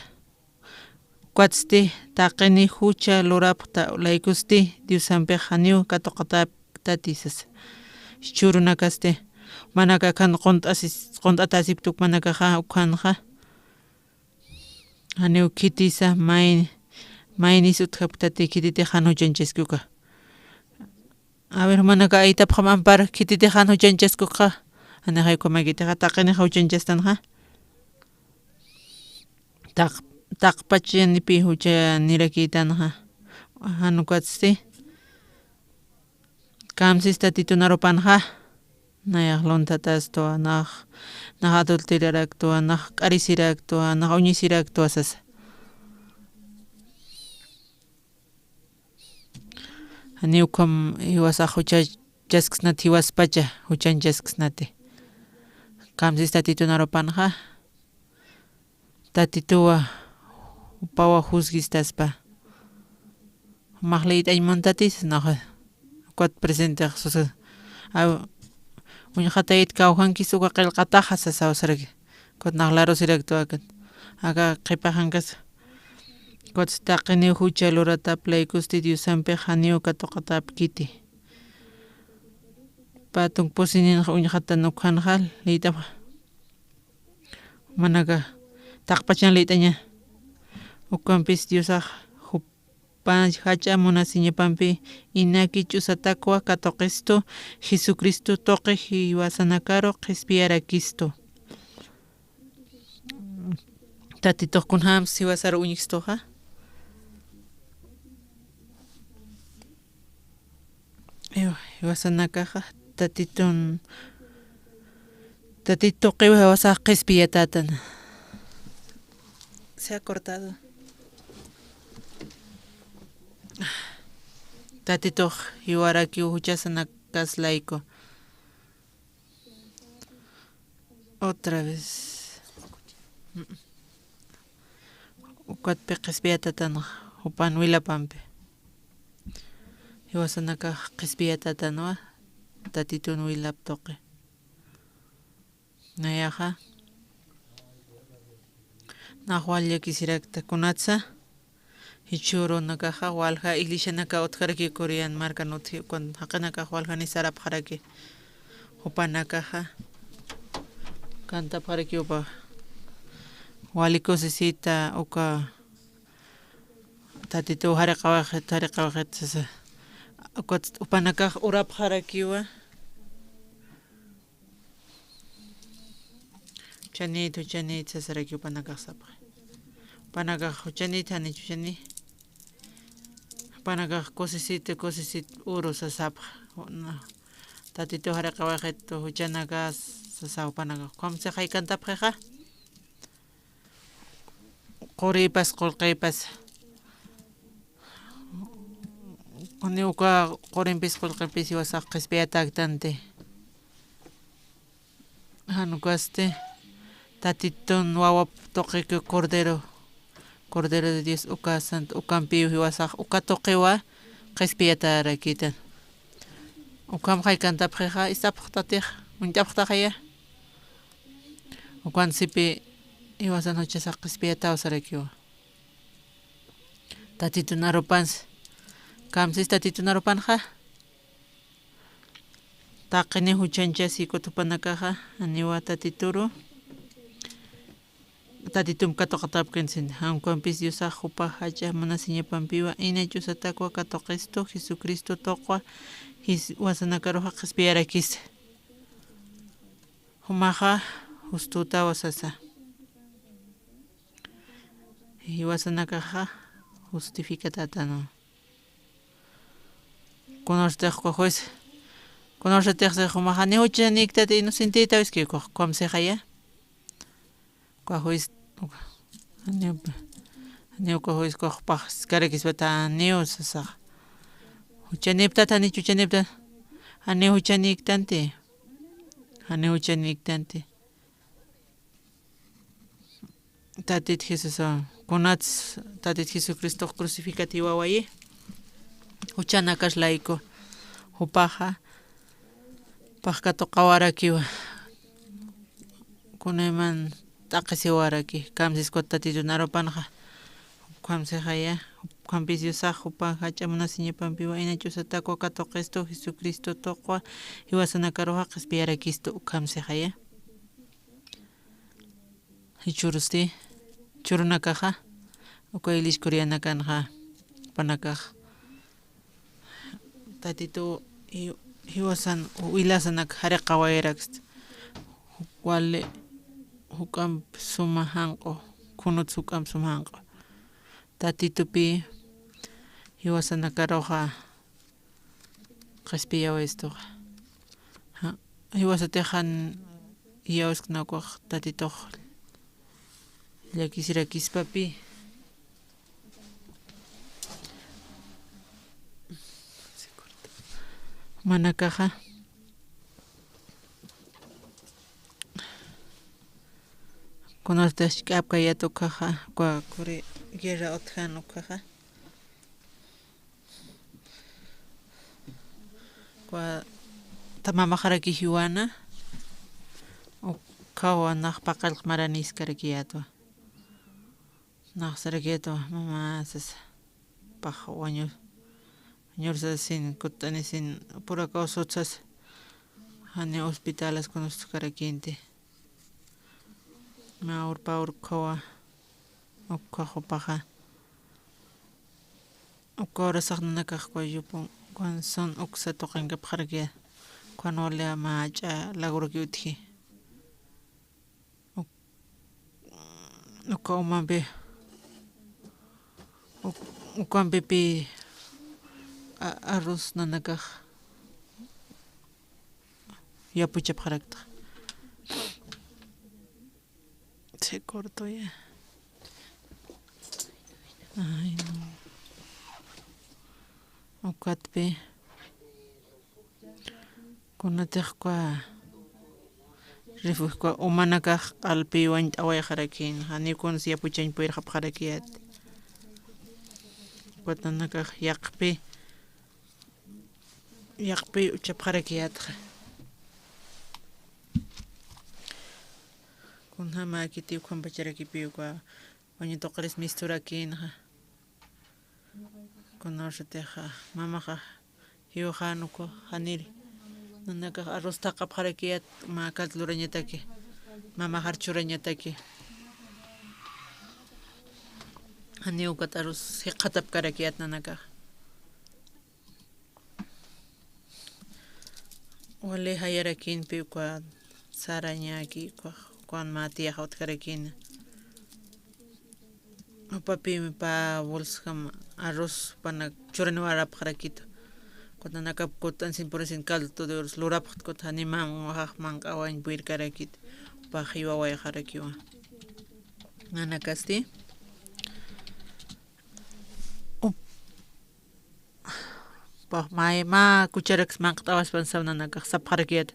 Ukatsti taqini jucha lurapxta laykusti Diosampix janiw katuqatäpktati sasa. Jichhürunakasti, jumanaka akhan qunt'asis-, qunt'atäsipkta ukhamanakaxa, ukhanxa. Janiw khitisa, may-, maynis utjapktati, khititix jan juchañchaski uka. A ver, jumanaka aytapxam ampar, khititix jan juchañchaski uka. Janixay ukhamäkitixa, taqinix juchañchastanxa. Taq-, taqpachanipï juchanirakïtanxa. Jan ukatsti. Kamsis Tatitun arupanxa. Nayax lunthatastwa, nax, nax adulteraraktwa, nax k'arisiraktwa, nax uñisiraktwa sasa. Janiw ukham jiwasax juchañchasksnati, jiwaspacha juchañchasksnati. Kamsis Tatitun arupanxa, Tatituwa jupawa juzgistaspa. Jumax liyt'añ muntati sas naxa, ukat presentix susa. A, uñjatayit kawjankis uka qillqataxa sasaw saraki. Ukat nax larusiraktwa akat. Aka qhipaxankasa. Ukat taqiniw jucha luratap laykusti Diosampix janiw katuqatäpkiti. Pä tunka pusïninxa uñjatan ukhanxa liyt'apxa. Jumanaka taqpachan liyt'aña. Ukampis Diosax jupa jach'a munasiñapampi inaki ch'usatakwa katuqistu, Jesucristo tuqi jiwasanakaru qhispiyarakistu. Tatitux kunjämsa jiwasaru uñjkstuxa. Jiwa-, jiwasanakaxa Tatitun, Tatituqiw jiwasax qhispiyatätan. Se ha cortado. Tatitux jiwarakiw juchasanakas layku. Otra vez. Ukatpï qhispiyatätanxa, jupan wilapampi. Jiwasanakax qhispiyatätanwa, Tatitun wilap tuqi. Nayaxa. Nax wal llakisirakta kunatsa. Jichhürunakaxa walja iglesianaka utjarakiw Corea markan utji, ukan jaqinakax waljani sarapxaraki. Jupanakaxa kantapxarakiw upa. Wali kusisita uka Tatituw jariqawayxit, jariqawayxit sasa. Ukat jupanakax urapxarakiwa. Juchanït, juchanït sasarakiw jupanakax sapxi. Jupanakax juchanït, janich juchani. Jupanakax kusisit, kusisit uru sasapxi. Tatituw jariqawayxit juchanakas sasa jupanakax. Ukham sixay kantapxixa. Quripas qullqipas. Janiw uka qurimpis qullqimpis jiwasax qhispiyatäktanti. Jan ukasti Tatitun wawap tuqiki Cordero, Cordero de Dios uka sant-, ukampiw jiwasax uka tuqiwa qhispiyatarakitan. Ukham jaykantapxixa, ist'apxtatix, uñt'apxtaxaya. Ukan sipi jiwasan juchasax qhispiyatäw sarakiwa. Tatitun arupansa. Kamsis Tatitun arupanxa. Taqiniw juchanchasi ukat jupanakaxa, janiwa Tatituru. Tatitump katuqatapkinsin. Jan ukampis Diosax jupa jach'a munasiñapampiwa, iña ch'usatakwa katuqistu, Jesucristo tuqwa, jis-, jiwasanakaruxa qhispiyarakisa. Jumaxa justutawa sasa. Jiwasanakaxa justificatätanwa. Kunasatix uka juez, kunasatix six jumaxa, janiw juchanïktati, inocentïtaw iskiw ukax, ukham sixaya. Uka juez, uka, janiw, janiw uka juez ukax jupax jiskarakispati, janiw sasaxa. Juchanïptat, janich juchanïptat, janiw juchanïktanti. Janiw juchanïktanti. Tatit Jesús, kunats Tatit Jesucristox crucificatiwawayi. Juchanakax layku. Jupaxa, pax katuqawarakiwa. Kunayman t'aqhisiwaraki. Kamsis ukat Tatitun arupanxa. Ukham sixaya. Ukhampis Diosax jupa jach'a munasiñapampiwa, iña ch'usatakwa katuqistu, Jesucristo tuqwa, jiwasanakaruxa qhispiyarakistu, ukham sixaya. Jichhürusti, jichhürunakaxa, uka iglesianakanxa, jupanakax, Tatitu ji-, jiwasan, wilasanak jariqawayaraksta, wali juk'amp suma janq'u, khunut juk'amp suma janq'u. Tatitupi jiwasanakaruxa qhispiyawayistuxa. Ja, jiwasatix jan iyawskna ukax Tatitux llakisirakispapi. Jumanakaxa. Kunasatix ch'apkayät ukkhaxa, uka Corea guerra utjan ukkhaxa. Uka ta mamaxaraki jiwana, ukkhawa nax paqallq maranïskarakiyätwa. Nax sarakiyätwa, mamá, sasa, pax wañu-, wañursasin, kutt'anisin, purakaw sut sasa, janiw hospitalas kunustkarakïnti. Mä urpa urkhawa, ukkha jupaxa. Uka urasax nanakax uka yupun, ukan sun uksa tuqinkapxarakï, ukan wali mä jach'a lagruki utji. Uk-, uka umampi, uk-, ukampipï a-, arroz nanakax yapuchapxarakta. Se cortó ya. Ay, no. Ukatpï. Kunatix uka refugio uka umanakax q'alpï wañt'awayxarakïn, janiw kuns yapuchañ puyirxapxarakiyät. Ukat nanakax yaqhpï, yaqhpï uchapxarakiyätxa. Kunjama kiti ukhampacharakipi uka wañu tuqiris misturakïnxa. Kunawsatixa mamaxa jiwxän uka janiri. Nanakax arroz thaqapxarakiyät mä kalt lurañataki. Mamaxar churañataki. Janiw ukat arroz jikxatapkarakiyät nanakax. Wali jayarakïnpi uka sarañäki, uka, ukan mä tiyaxa utjarakïna. Jupapï pä bolsjam arroz jupanak churaniwarapxarakitu. Ukat nanakap kut'ansin purisin caldo de arroz lurapxta, ukat jani mä, mä manq'awañ purirkarakit. Jupax jiwawayxarakiwa. Nanakasti Jupax mä, mä cucharaks manq't'awaspan saw nanakax sapxarakiyät.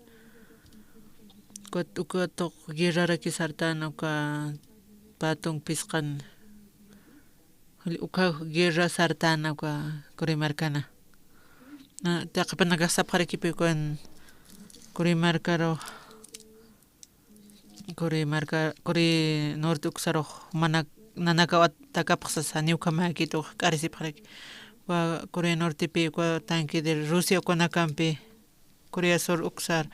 Ukat, uka tuq guerraraki sartän uka patun phisqan. Uka guerra sartän uka Curimarcana. Na, taqpanakax sapxarakipi ukan Curimarcarux Curi marka, Curi norte uksarux manak, nanakaw atakapxsas, janiw ukhamäkit uka k'arisipxaraki. Uka Corea Nortepi, uka tanque de Rusia ukanakampi, Corea Sur uksar,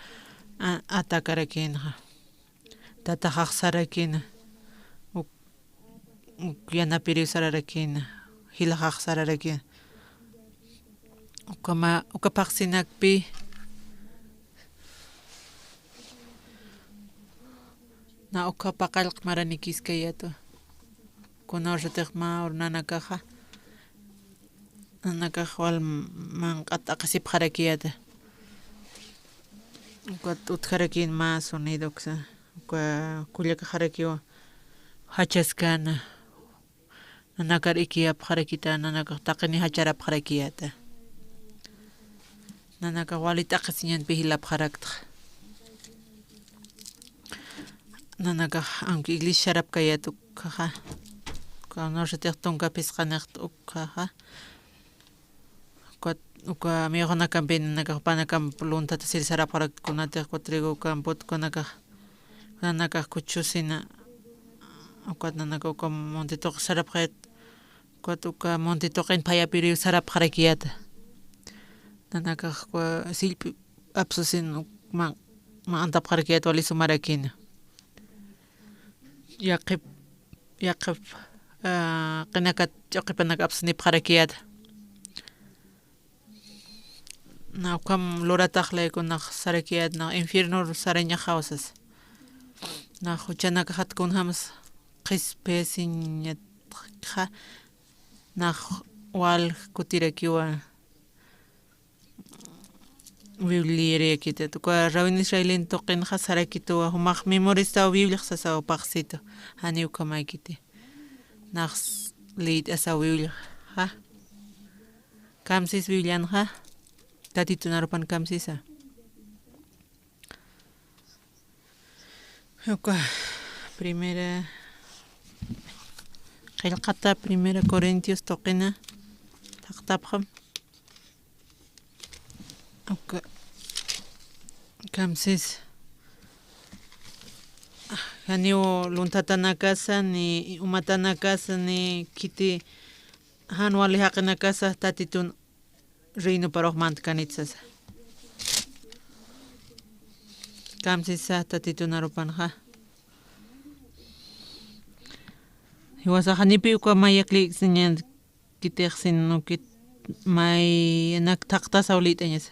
a, atakarakïnxa. Tataxax sarakïna, uk, uk yanapiriw sararakïna, jilaxax sararakïna. Ukama, uka phaxsinakpi, na ukha paqallq maranikiskayätwa. Kunawsatix mä ur nanakaxa, nanakax wal manq'at t'aqhisipxarakiyäta. Ukat utjarakïn mä sonido uksa, uka kullakaxarakiwa jachaskäna. Nanakar ikiyapxarakita, nanakax taqini jacharapxarakiyäta. Nanakax wali t'aqhisiñanpi jilapxaraktxa. Nanakax, aunque iglesia sarapkayät ukhaxa, uka norsetix tunka phisqanixt ukhaxa, uka, uka miyoxanakampi nanakax jupanakamp lunthata sir sarapxarakta, kunatix uka trigo campot ukanakax, nanakax kuchusina, ukat nanaka uka monte tuqi sarapxayät, ukat uka monte tuqin phayapiriw sarapxarakiyäta. Nanakax uka sillp'i apsusin uk ma, ma antapxarakiyät wali sumarakïna. Yaqhip, yaqhip, ah, qinakat ch'uqipanak apsunipxarakiyäta. Na ukham luratax laykunax sarakiyät, na infiernor sarañaxaw sasa. Na juchanakaxat kunjams qhispiyasiñatxa, nax wal kutirakiwa Biblia liyiriyakitat. Uka Rawin Israelin tuqinxa sarakituwa, jumax memoristaw Bibliax sasaw phaxsitu, janiw ukhamäkiti. Nax liyt'asaw Bibliaxa. Kamsis Biblianxa, Tatitun arupan kamsisa. Uka primera, qillqata Primera Corintios tuqina, thaqtapxam. Uka kamsis, janiw lunthatanakasa, ni umatanakasa, ni khiti jan wali jaqinakasa Tatitun reinoparux mantkanit sasa. Kamsisa Tatitun arupanxa. Jiwasax janipi uka mayak liyt'asiñankitix, sino que mayanak thaqtasaw liyt'añasa.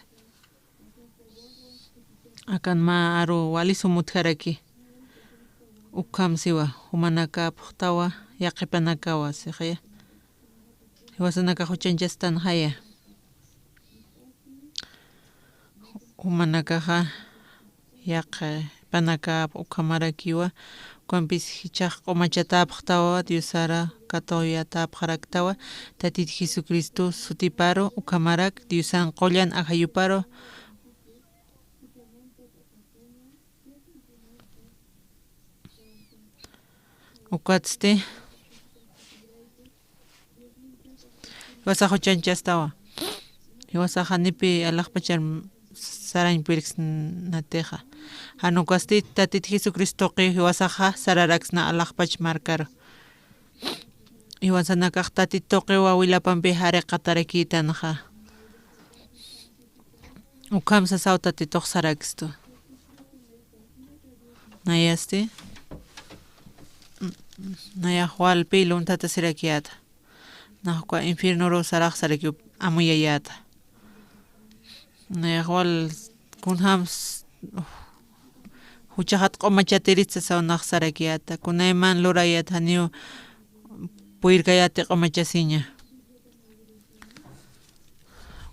Akan mä aru wali sum utjaraki. Ukham siwa, jumanakapxtawa, yaqhipanakawa, sixaya. Jiwasanakax juchañchastanxaya. Jumanakaxa yaqhipanakap ukhamarakiwa, ukampis jichhax q'umachatäpxtawa, Diosara katuyatäpxaraktawa, Tatit Jesucristo sutiparu, ukhamarak Diosan qullan ajayuparu, ukatsti, jiwasax juchañchastawa. Jiwasax janipi alaxpachar sarañ puriksnatixa. Jan ukasti Tatit Jesucristo tuqiw jiwasaxa sararaksna alaxpach markaru. Jiwasanakax Tatit tuqiw wilapampi jariqatarakïtanxa. Ukham sasaw Tatitux sarakstu. Nayasti, nayax walpi lunthatasirakiäta. Nax uka infiernoru sarax sarakiw amuyayäta. Nayax wal kunjams juchaxat q'umachatirit sasaw nax sarakiyäta. Kunayman lurayät janiw puyrkayäti q'umachasiña.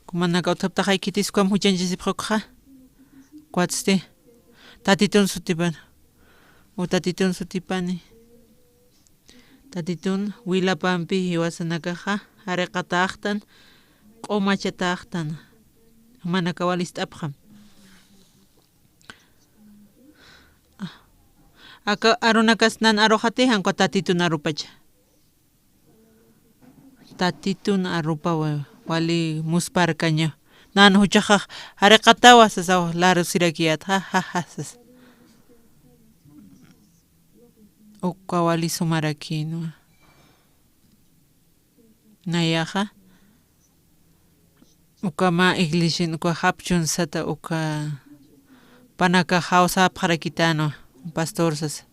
Kumanaka utjaptaxay khitis ukham juchañchasipxi ukxa. Ukatsti Tatitun sutipani. U Tatitun sutipani. Tatitun wilapampi jiwasanakaxa jariqatäxtan, q'umachatäxtan. Jumanaka wal ist'apxam. Aka arunakas nan aruxati, jan uka Tatitun arupacha. Tatitun arupa wa-, wali muspharkaña. Nan juchaxax jariqatawa sasaw larusirakiyät, ja, ja, ja, sas. Uka wali sumarakïnwa. Nayaxa, uka mä iglesian uka japchun sata uka panaka jawsäpxarakitänwa, pastor sasa.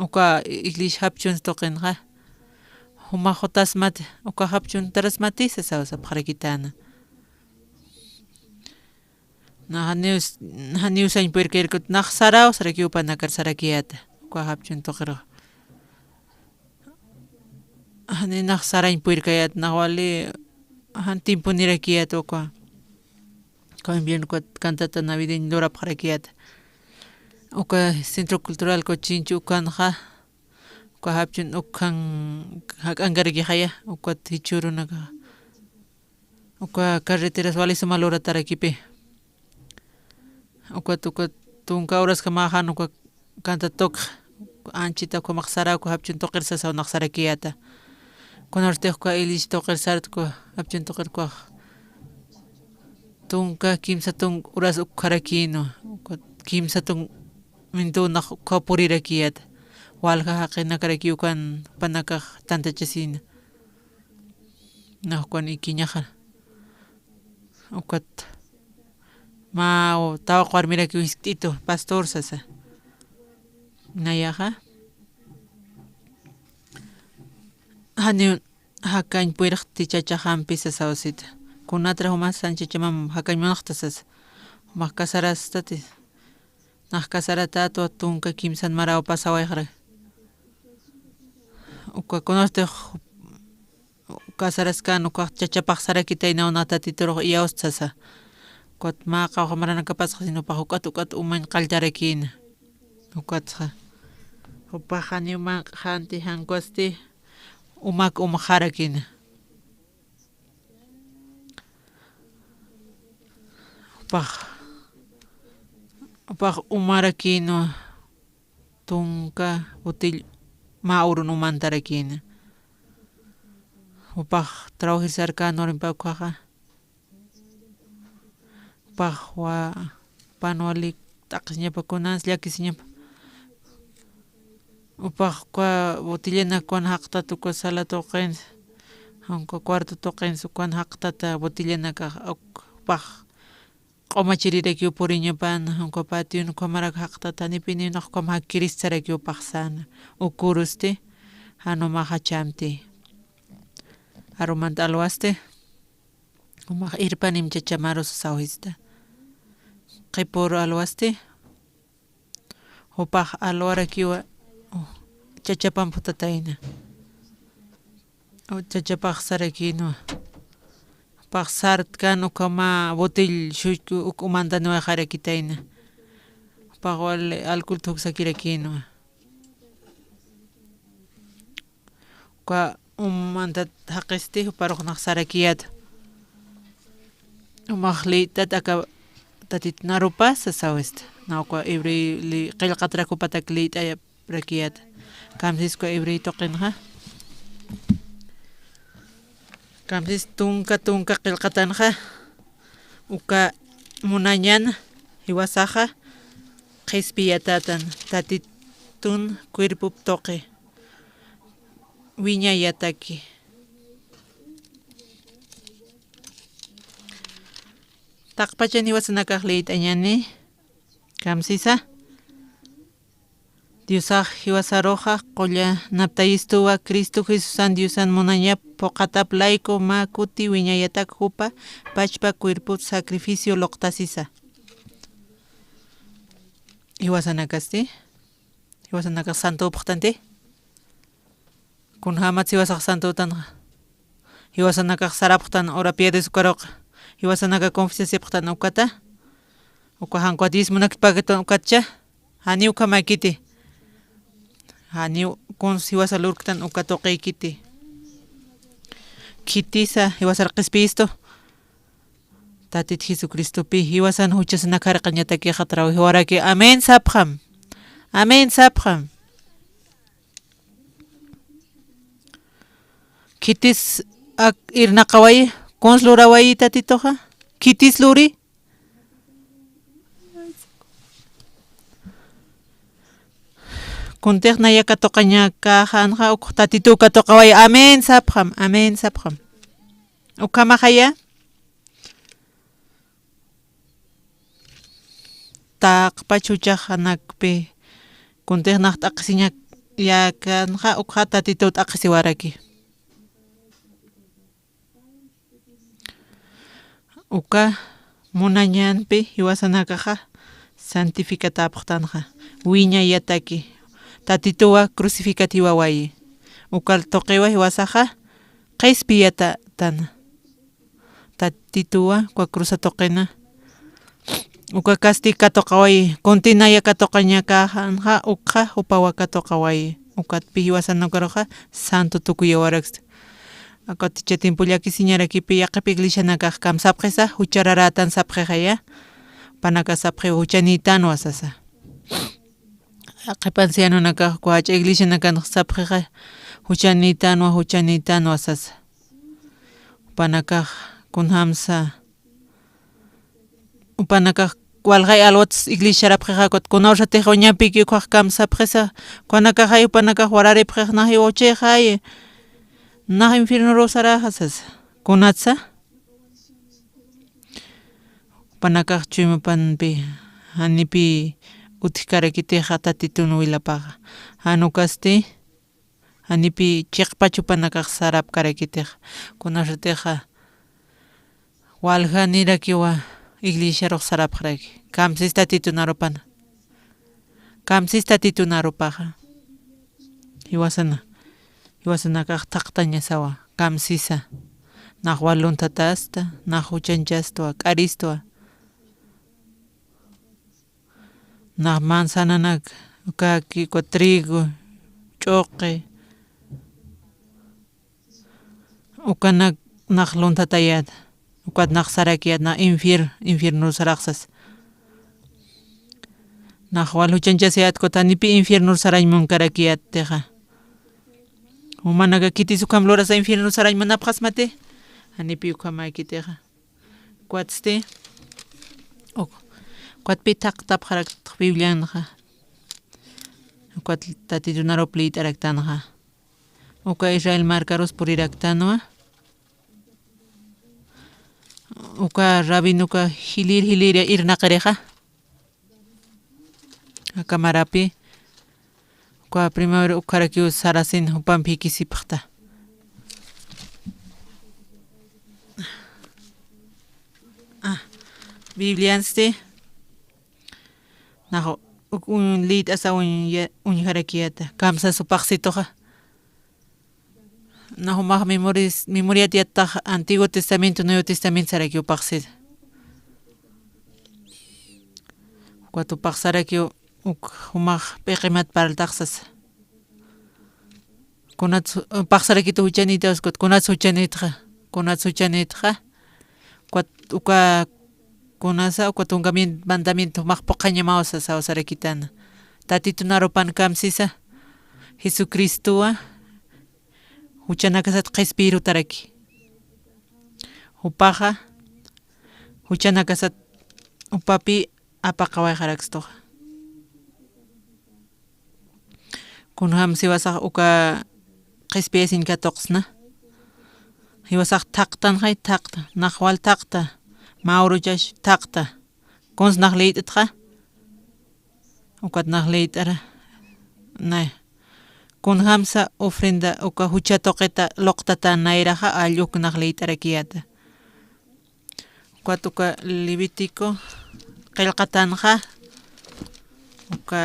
Uka iglesia japchun tuqinxa, jumax jutasmati, uka japchuntarasmati sasaw sapxarakitäna. Na janiw, janiw sañ puyrkayirkut, nax saraw sarakiw panakar sarakiyäta, uka japchun tuqirux. Jani nax sarañ puyrkayät, nax wali jan timpunirakiyät uka. Uka invierno uka cantata navideño lurapxarakiyät. Uka centro cultural Cochinchi ukanxa, uka japchun ukhan jak'ankarakixaya, ukat jichhürunaka. Uka carreteras wali suma luratarakipï. Ukat, ukat tunka horaskama jan uka canta tuqi, anchita ukhamax sara uka japchun tuqir sasaw nax sarakiyäta. Kunartix uka iglesia tuqir sarta uka japchun tuqir ukax. Tunka kimsa tunka horas ukharakïnwa, ukat kimsa tunka mintuw nax ukhaw purirakiyäta. Walja jaqinakarakiw ukan panakax tantachasïna. Nax ukan ikiñaxa. Ukat mä tawaq warmirakiw jiskt'itu, pastor sasa. Nayaxa, janiw jakañ puyrxti chachaxampi sasaw sita. Kunatra jumax sañ chachamam jakañ munxta sasa. Jumax casarastati. Nax casaratätwa tunka kimsan maraw pasawayxara. Uka kunartix casaraskän ukax chachapax sarakitaynaw, nax Tatiturux iyawsta sasa. Ukat mä qawqha maranakapasxa, sino upax uk'at uk'at umañ qalltarakïna. Ukatxa. Jupax janiw manq'xänti, jan ukwasti umak umxarakïna. Jupax, jupax umarakïnwa. Tunka botell mä urun umantarakïna. Jupax trabajir sarkän urimpa ukkhaxa. Jupax wa-, pan wali t'aqhisiñapa, kunans llakisiñapa. Jupax uka botellanak ukan jaqtat uka sala tuqinsa, jan uka cuarto tuqinsa ukan jaqtata botellanakax, uk-, jupax q'umachirirakiw puriñapan, jan uka patiun ukhamarak jaqtata, janipiniw nax ukham jakkirist sarakiw paxsäna. Ukurusti, jan umax jachämti. Arumant alwasti, umax irpanim chachamaru sasaw sista. Qhipüru alwasti, jupax alwarakiwa, chachapamp jutatayna. Chachapax sarakïnwa. Jupax sartkän ukhama botell shuchku uk umantanwayaxarakitayna. Jupax wali alcohol thuksakirakïnwa. Uka umantat jaqisti, juparux nax sarakiyät. Umax liyt'at aka Tatit narupa sasawista. Na uka hebrey li-, qillqatrak jupatak liyt'ayarakiyät. Kamsis uka hebrey tuqinxa. Kamsis tunka tunka qillqatanxa. Uka munañan Jiwasaxa qhispiyatatan, Tatitun cuerpop tuqi wiñayataki. Taqpachan jiwasanakax liyt'añani, kamsisa. Diosax jiwasaruxa qullanaptayistuwa, Cristo Jesusan Diosan munañap phuqhatap layku mä kuti wiñayatak jupa pachpa cuerpot sacrificio luqtasisa. Jiwasanakasti, jiwasanakax santupxtanti. Kunjämats jiwasax santutanxa. Jiwasanakax sarapxtan urapiadis ukaruxa. Jiwasanaka confianzasipxtan ukata. Uka janq'u diezmonakti pagtan ukatcha. Janiw ukhamäkiti. Janiw kuns jiwasa lurktan uka tuqïkiti. Khitisa jiwasar qhispiyistu. Tatit Jesucristopi jiwasan juchasanak jaraqañatakixa trawjiwaraki. Amén sapxam. Amén sapxam. Khitis ak irnaqawayi, kuns lurawayi Tatituxa. Khitis luri. Kuntix naya katuqañakäxänxa uk Tatituw katuqawayi. Amén sapxam, amén sapxam. Ukhamaxaya. Taqpach juchaxanakpi kuntix nax t'aqhisiñakäxänxa ukxa Tatituw t'aqhisiwaraki. Uka munañänpi jiwasanakaxa santificatäpxtanxa, wiñayataki, Tatituwa crucificatiwawayi. Uka tuqiwa jiwasaxa qhispiyatätana. Tatituwa uka cruz tuqina. Uka kasti katuqawayi, kunti naya katuqañakäxänxa ukxa jupawa katuqawayi. Ukatpi jiwasan ukaruxa santo tukuyawaraksti. Ukat jichha tiempo llakisiñarakipi yaqhip iglesianakax kamsapxisa, juchararätan sapxixaya. Jupanakax sapxiwa juchanïtanwa sasa. Yaqhip ancianonakax uka jach'a iglesianakanx sapxixa, juchanïtanwa, juchanïtanwa sasa. Jupanakax kunjamsa, jupanakax walxay alwats iglesiarapxixa, ukat kuna ursatix uñapiki ukhax kamsapxisa, jupanakaxay, jupanakax wararipxix, nax jiwachixay, nax infiernoruw saraxa sasa. Kunatsa? Jupanakax chuymapanpi janipi utjkarakitixa Tatitun wilapaxa. Jan ukasti, janipi chiqpach jupanakax sarapkarakitixa. Kunasatixa waljanirakiwa iglesiarux sarapxaraki. Kamsis Tatitun arupana. Kamsis Tatitun arupaxa. Jiwasana, jiwasanakax thaqtañasawa, kamsisa. Nax wal lunthatasta, nax juchanchastwa, k'aristwa. Nax manzananak, kaki, uka trigo, ch'uqi. Ukanak nax lunthatayät, ukat nax sarakiyät, nax infier-, infiernur saraxsas. Nax wal juchanchasiyät, ukat janipi infiernur sarañ munkarakiyätixa. Jumanaka khitis ukham lurasa infiernur sarañ munapxasmati. Janipi ukhamäkitixa. Ukatsti, uk-, ukatpi thaqtapxarakta Biblianxa. Ukat Tatitun arup liyt'araktanxa. Uka Israel markarus puriraktanwa. Uka rabinoka jilïr jilïr irnaqirixa. Aka marapi. Uka primavera ukharakiw sarasin jupampi jikisipxta. Ah, Bibliansti. Nax uk-, un-, liyt'asa uñya-, uñjarakiyäta. Kamsas jupaxsituxa. Nax jumax memoris-, memoriat yattax Antiguo Testamento, Nuevo Testamento sarakiw jupaxsita. Ukat jupax sarakiw uk jumax p'iqimat parltaxsasa. Kunats, eh, paxsarakitu juchanïta, ukat kunats juchanïtxa, kunats juchanïtxa, ukat uka kunasa, uka tunka mien-, mandamiento jumax phuqhañamaw sasa, sasaw sarakitana. Tatitun arupan kamsisa, Jesucristowa, juchanakasat qhispiyir jutaraki. Jupaxa, juchanakasat jupapi apaqawayxarakstuxa. Kunjams jiwasax uka qhispiyasiñ katuqsna. Jiwasax thaqtanxay, thaqta, nax wal thaqta, mä uruchash thaqta. Kuns nax liyt'txa. Ukat nax liyt'ara. Nay. Kunjamsa ofrenda uka jucha tuqita luqtata nayraxa, alluk nax liyt'arakiyäta. Ukat uka Levítico qillqatanxa, uka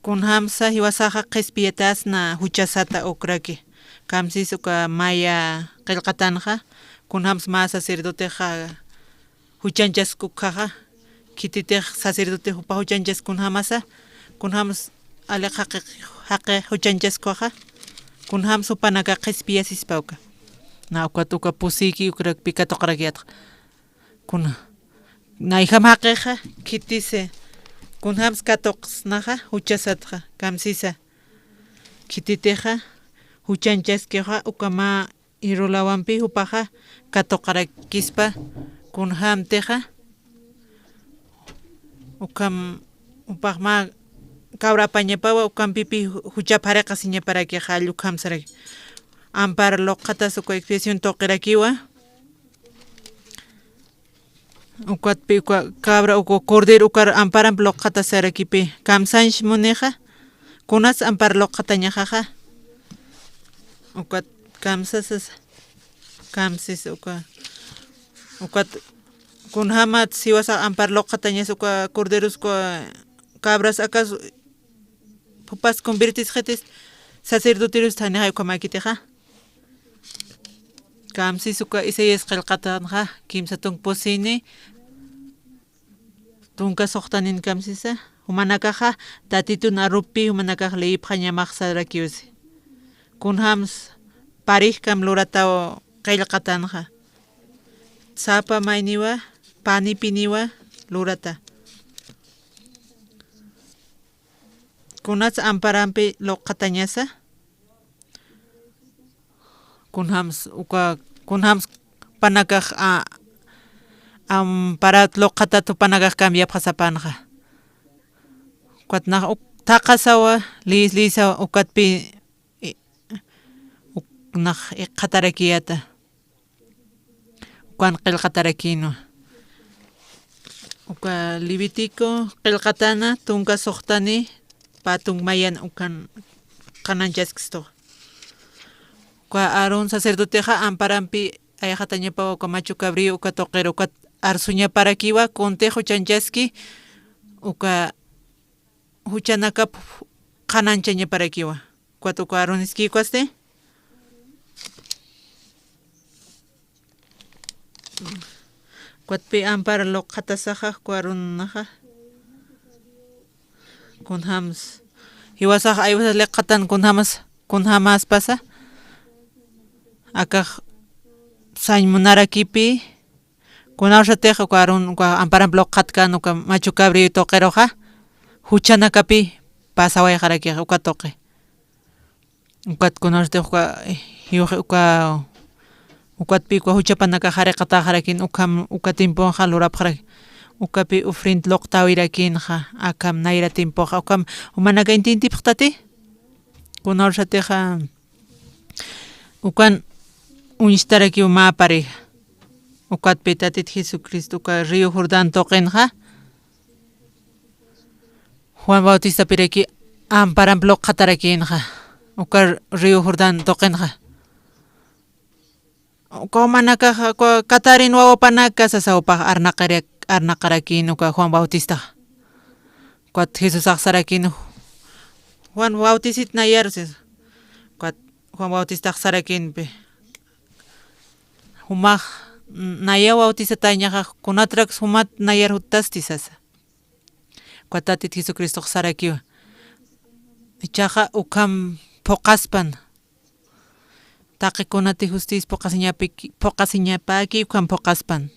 kunjamsa jiwasaxa qhispiyatäsna juchasata ukraki. Kamsis uka maya qillqatanxa, kunjams mä sacerdotexa juchanchaskukxaxa, khititix sacerdote jupa juchanchas kunjamasa, kunjams aliq jaqi, jaqi juchanchaskwaxa, kunjams jupanaka qhispiyasispa uka. Na ukat uka pusiyki ukrakpi katuqarakiyätxa. Kuna, nayjam jaqixa, khitisi, kunjams katuqsnaxa, juchasatxa, kamsisa. Khititixa, juchanchaskixa, uka mä irulawampi jupaxa katuqarakispa, kunjämtixa, ukham, jupax mä cabra apañapawa, ukhampipï ju-, jucha phariqasiñaparakixa, alluk ukhamsaraki. Ampar luqhatas uka expiación tuqirakiwa. Ukatpï uka cabra, uka cordero, ukar amparamp luqhatasarakipi. Kamsañs munixa, kunas ampar luqhatañaxaxa. Ukat kamsasas, kamsis uka. Ukat kunjamat jiwasax ampar luqhatañas uka corderos, uka cabras akas jupas convertisxitis sacerdoterus thanixay ukhamäkitixa. Kamsis uka Isaías qillqatanxa, kimsa tunk pusini, tunka suxtanin kamsisa, jumanakaxa Tatitun arupi, jumanakax liyipxañamax sarakiwsi. Kunjams parijkam lurataw qillqatanxa. Sapa mayniwa, panipiniwa lurata. Kunats amparampi luqhatañasa. Kunjams uka, kunjams panakax, a, amparat luqhatat jupanakax cambiapxasapanxa. Ukat nax uk, thaqasawa, lis, lisawa, ukatpi, i, uk, nax iqhatarakiyäta. Ukan qillqatarakïnwa. Uka Levítico qillqatana, tunka suxtani, pä tunk mayan ukan qhananchaskistuxa. Uka Aarón sacerdotexa amparampi ayxatañapawa uka machu cabrío uka tuqiru, ukat arsuñaparakiwa, kuntix juchanchaski, uka juchanakap qhananchañaparakiwa. Ukat uka Aarón iskïkwasti. Ukatpï ampar luqhatasaxa, uka Aaronaxa. Kunjams. Jiwasax aywasas liqhatan kunjamas, kunjamaspasa. Akax sañ munarakipï. Kunawsatix uka Aarón, uka amparamp luqhatkan uka machu cabrío tuqiruxa, juchanakapï pasawayxarakix uka tuqi. Ukat kunawsatix uka, eh, jiwxi uka, ukatpï uka juchapanakax jariqatäxarakïn, ukham uka tiemponxa lurapxaraki. Ukapï ofrenda luqtäwirakïnxa, akham nayra tiempoxa, ukham jumanaka intintipxtati. Kunawsatixa, ukan uñstarakiw mä pari. Ukatpï Tatit Jesucristo uka río Jordán tuqinxa, Juan Bautistapiraki amparamp luqhatarakïnxa, uka río Jordán tuqinxa. Uka jumanakaxa, uka Katarín wawapanaka sasa jupax arnaqarak-, arnaqarakïn uka Juan Bautistaxa. Ukat Jesusax sarakïn, Juan Bautisit nayar, sasa. Ukat Juan Bautistax sarakïnpï, jumax naya bautisatäñaxa, kunatraks jumat nayar juttasti sasa. Ukat Tatit Jesucristox sarakiwa. Ichaxa ukham phuqaspan. Taqi kunati justis phuqasiñapiki-, phuqasiñapäki ukham phuqaspan.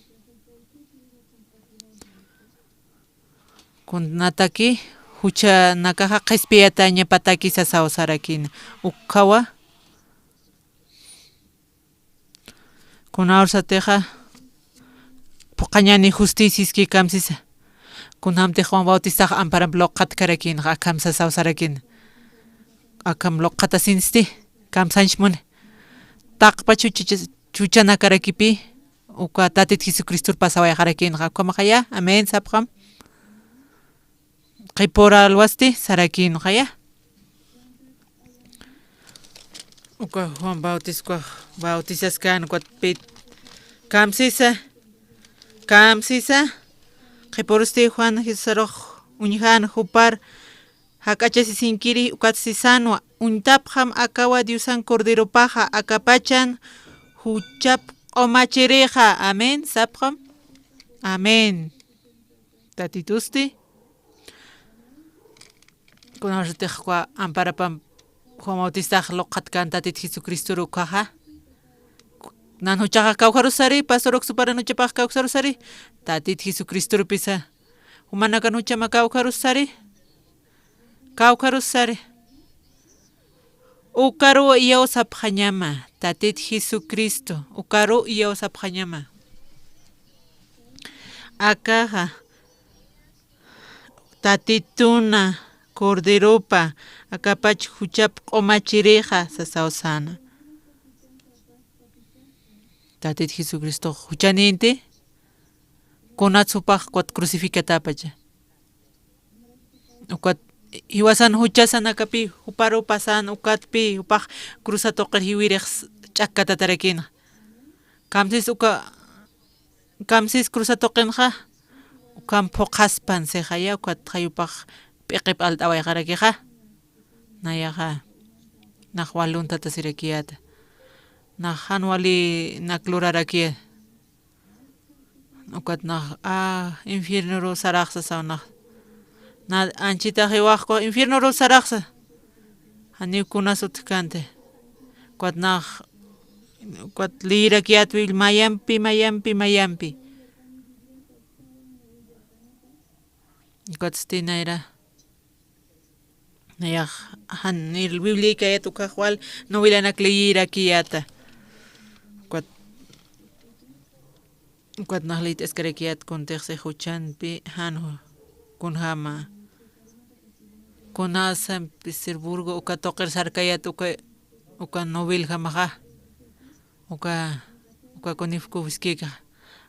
Kunataki juchanakaxa qhispiyatañapataki sasaw sarakïn. Ukkhawa. Kunawsatixa phuqañäni justicia iskïkam sisa. Kunjamtix Juan Bautistax amparamp luqxatkarakïnxa, akham sasaw sarakïn. Akham luqxatasinsti, kamsañchmuni. Taqpach jucha-, juchanakarakipï, uka Tatit Jesucristur pasawayxarakïnxa, ukhamaxaya, amén, sapxam. Qhipüralwasti sarakïnxaya. Uka Juan Bautiskuxa, bautisaskän ukat pit. Kamsisa, kamsisa. Qhipürusti Juan Jesusarux uñjän jupar jak'achasisinkiri ukat sisanwa, uñtapxam akawa Diosan Corderopaxa, akapachan juchap q'umachirixa. Amén, sapxam. Amén. Tatitusti. Kunasatix uka amparapamp Juan Bautistax luqxatkän Tatit Jesucristur ukkhaxa. Nan juchaxa kawkharus sari, pastor Oxuparan juchapax kawkharus sari. Tatit Jesucristurpisa. Jumanakan juchama kawkharus sari. Kawkharus sari. Ukaruw iyaw sapxañama, Tatit Jesucristo, ukaruw iyaw sapxañama. Akaxa, Tatituna, Corderopa, akapach juchap q'umachirixa, sasaw säna. Tatit Jesucristox juchanïnti, kunats jupax ukat crucificatäpacha. Ukat jiwasan juchasanakapï, juparuw pasän ukatpï, jupax cruza tuqir jiwirix ch'akkatatarakïna. Kamsis uka, kamsis cruza tuqinxa, ukham phuqhaspan sixaya, ukat jayupax p'iqip alt'awayxarakixa. Nayaxa, nax wal lunthatasirakiyäta. Nax jan walinak lurarakiya. Ukat nax, a, infiernoruw saraxsa saw nax. Na, anchitax jiwaxku infiernoruw saraxsa. Janiw kunas utjkänti. Ukat nax, ukat leerakiyät Biblia mayampi, mayampi, mayampi. Ukatsti nayra. Nayax jan ir Bibliaykayät ukkhax wal novelanak leerakiyäta. Ukat, ukat nax liyt'askarakiyät kuntix si juchanpi jan kunjama. Kunasam Petersburgo uka tuqir sarkayät uka, uka noveljamaxa. Uka, uka Kunifukovskikax.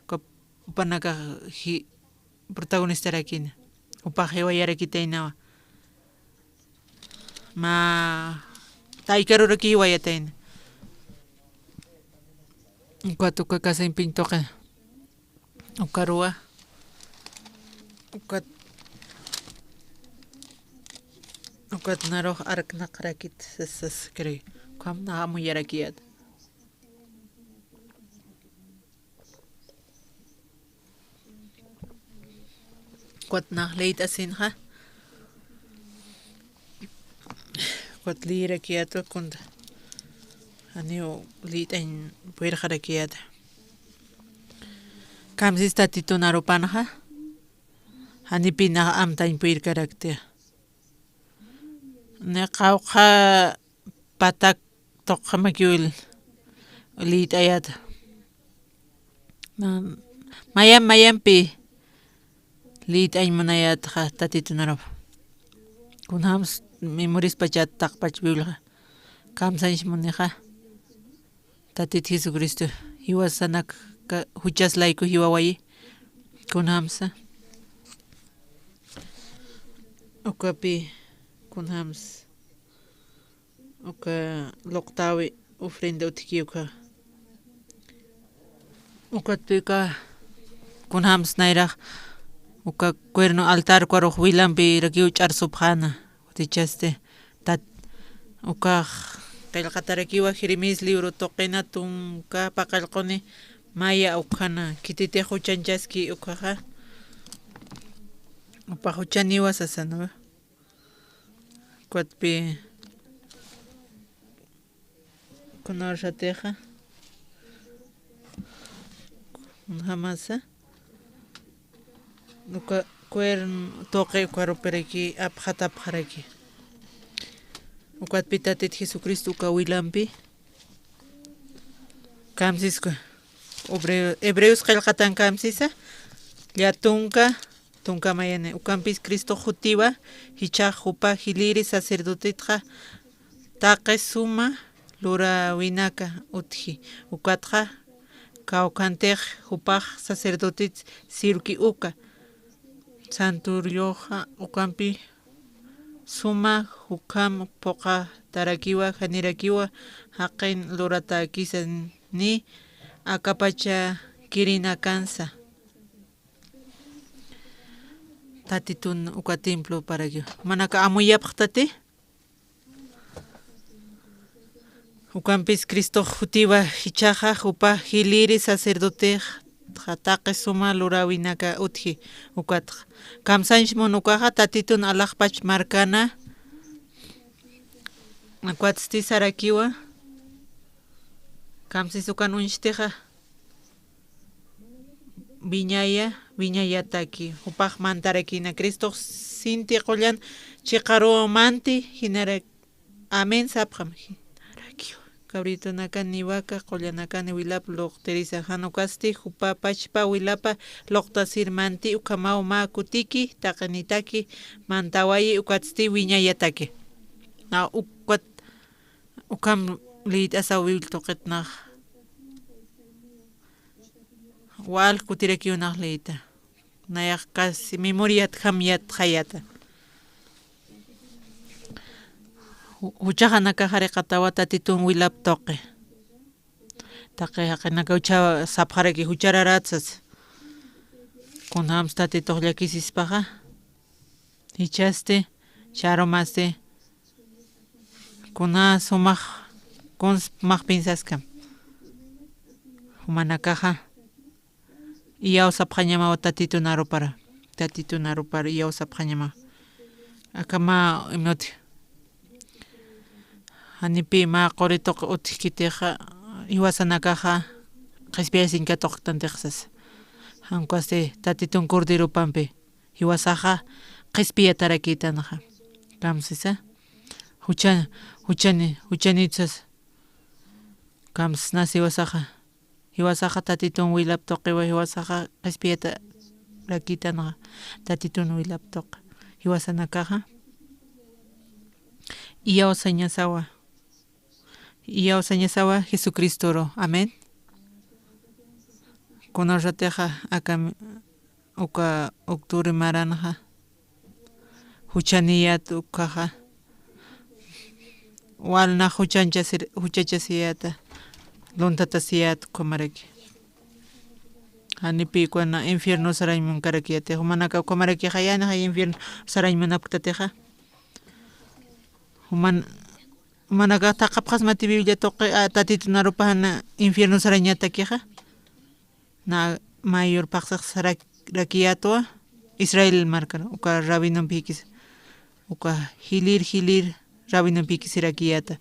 Uka jupanakax ji-, protagonistarakïna. Jupax jiwayarakitaynawa. Mä taykaruraki jiwayatayna. Ukat uka kasimpiñ tuqi. Ukaruwa. Ukat, ukat narux arknaqarakit sas, sas, creo. Ukham nax amuyarakiyät. Ukat nax liyt'asinxa. Ukat leerakiyätwa kunta. Janiw liyt'añ purirxarakiyäta. Kamsis Tatitun arupanxa. Janipï nax amtañ purirkarakti. Ni qawqha patak tuqjamakiw liyt'ayäta. Na, mayam, mayampi liyt'añ munayätxa Tatitun arup. Kunjams memorispachat taqpach Bibliaxa. Kamsañs munixa. Tatit Jesucristo, jiwasanak ka-, juchas layku jiwawayi, kunjamsa. Ukapi, kunjams, uka luqtäwi ofrenda utjki ukxa. Ukatpï uka, kunjams nayrax, uka cuerno altar ukar ux wilampï rakiw ch'arsupxäna. Utichasti, tat, ukax qillqatarakiwa Jeremías libro tuqina tunka paqallquni maya ukhana, khititix juchanchaski ukhaxa. Jupax juchaniwa sasanwa. Ukatpï, Kunasatixa, kunjamasa, uka cuerno tuqi ukarupiraki apxatapxaraki. Ukatpï Tatit Jesucristo uka wilampi kamsisku, hebreo-, Hebreos qillqatan kamsisa, llatunka, tunka mayani. Ukampis Cristox jutiwa, jichhax jupa jiliri sacerdotetxa taqi suma luräwinaka utji. Ukatxa kawkhantix jupax sacerdotet sirki uka. Santuarioxa ukampi suma jukham phuqhatarakiwa, janirakiwa jaqin luratäkisa ni akapacha kirinakansa. Tatitun uka temploparakiwa. Manaka amuyapxtati? Ukampis Cristox jutiwa jichhaxa jupa jiliri sacerdotexa taqi suma luräwinaka utji ukatxa. Kamsañs mun ukaxa Tatitun alaxpach markana. Ukat sarakiwa. Kamsis ukan uñstixa. Wiñaya, wiñayataki. Jupax mantarakina. Cristox sinti qullan chiqaruw manti, jinarak, amén sapxam. Jinarakiw. Cabritonakan niwaka, qullanakani wilap luqtirisa. Jan ukasti, jupa pachpa wilapa luqtasir manti, ukhamaw mä kutiki, taqinitaki, mantawayi, ukatsti wiñayataki. Na, ukat, ukham liyt'asaw Biblia tuqitnax. Wal kutirakiw nax liyta. Nayax casi memoriat jamyat jayata. Ju-, juchaxanakax jariqatawa Tatitun wilap tuqi. Taqi jaqinaka jucha sapxaraki juchararat sas. Kunjams Tatitux llakisispaxa. Jichhasti, charumasti. Kuna sumax, kuns max pinsaskam. Jumanakaxa. Iyaw sapxañamawa Tatitun arupara. Tatitun arupara iyaw sapxañamawa. Aka mä imnuti. Janipi mä quri tuqi utjkitixa, jiwasanakaxa, qhispiyasiñ katuqktantix sasa. Jan ukasti Tatitun corderopampi. Jiwasaxa qhispiyatarakïtanxa. Kamsisa. Jucha, juchani, juchanit sasa. Kamsnas jiwasaxa. Jiwasaxa Tatitun wilap tuqiwa, jiwasaxa qhispiyatarakïtanxa. Tatitun wilap tuqi. Jiwasanakaxa. Iyawsañasawa. Iyawsañasawa Jesucristoru. Amén. Kuna ratixa aka uka octubre maranxa, juchaniyät ukkhaxa, walnax juchanchasir-, juchachasiyäta, luntatasiyät ukhamaraki. Janipi kuna infierno sarañ munkarakiyäti, jumanaka ukhamarakixa yänixa infierno sarañ munapktatixa. Juman-, jumanaka thaqhapxasmati Biblia tuqi, a, Tatitun arupax jan infierno sarañatakixa. Na mayor phaxsix sarak-, rakiyätwa Israel markar, uka rabinompi jikis, uka jilïr, jilïr rabinompi jikisirakiyäta.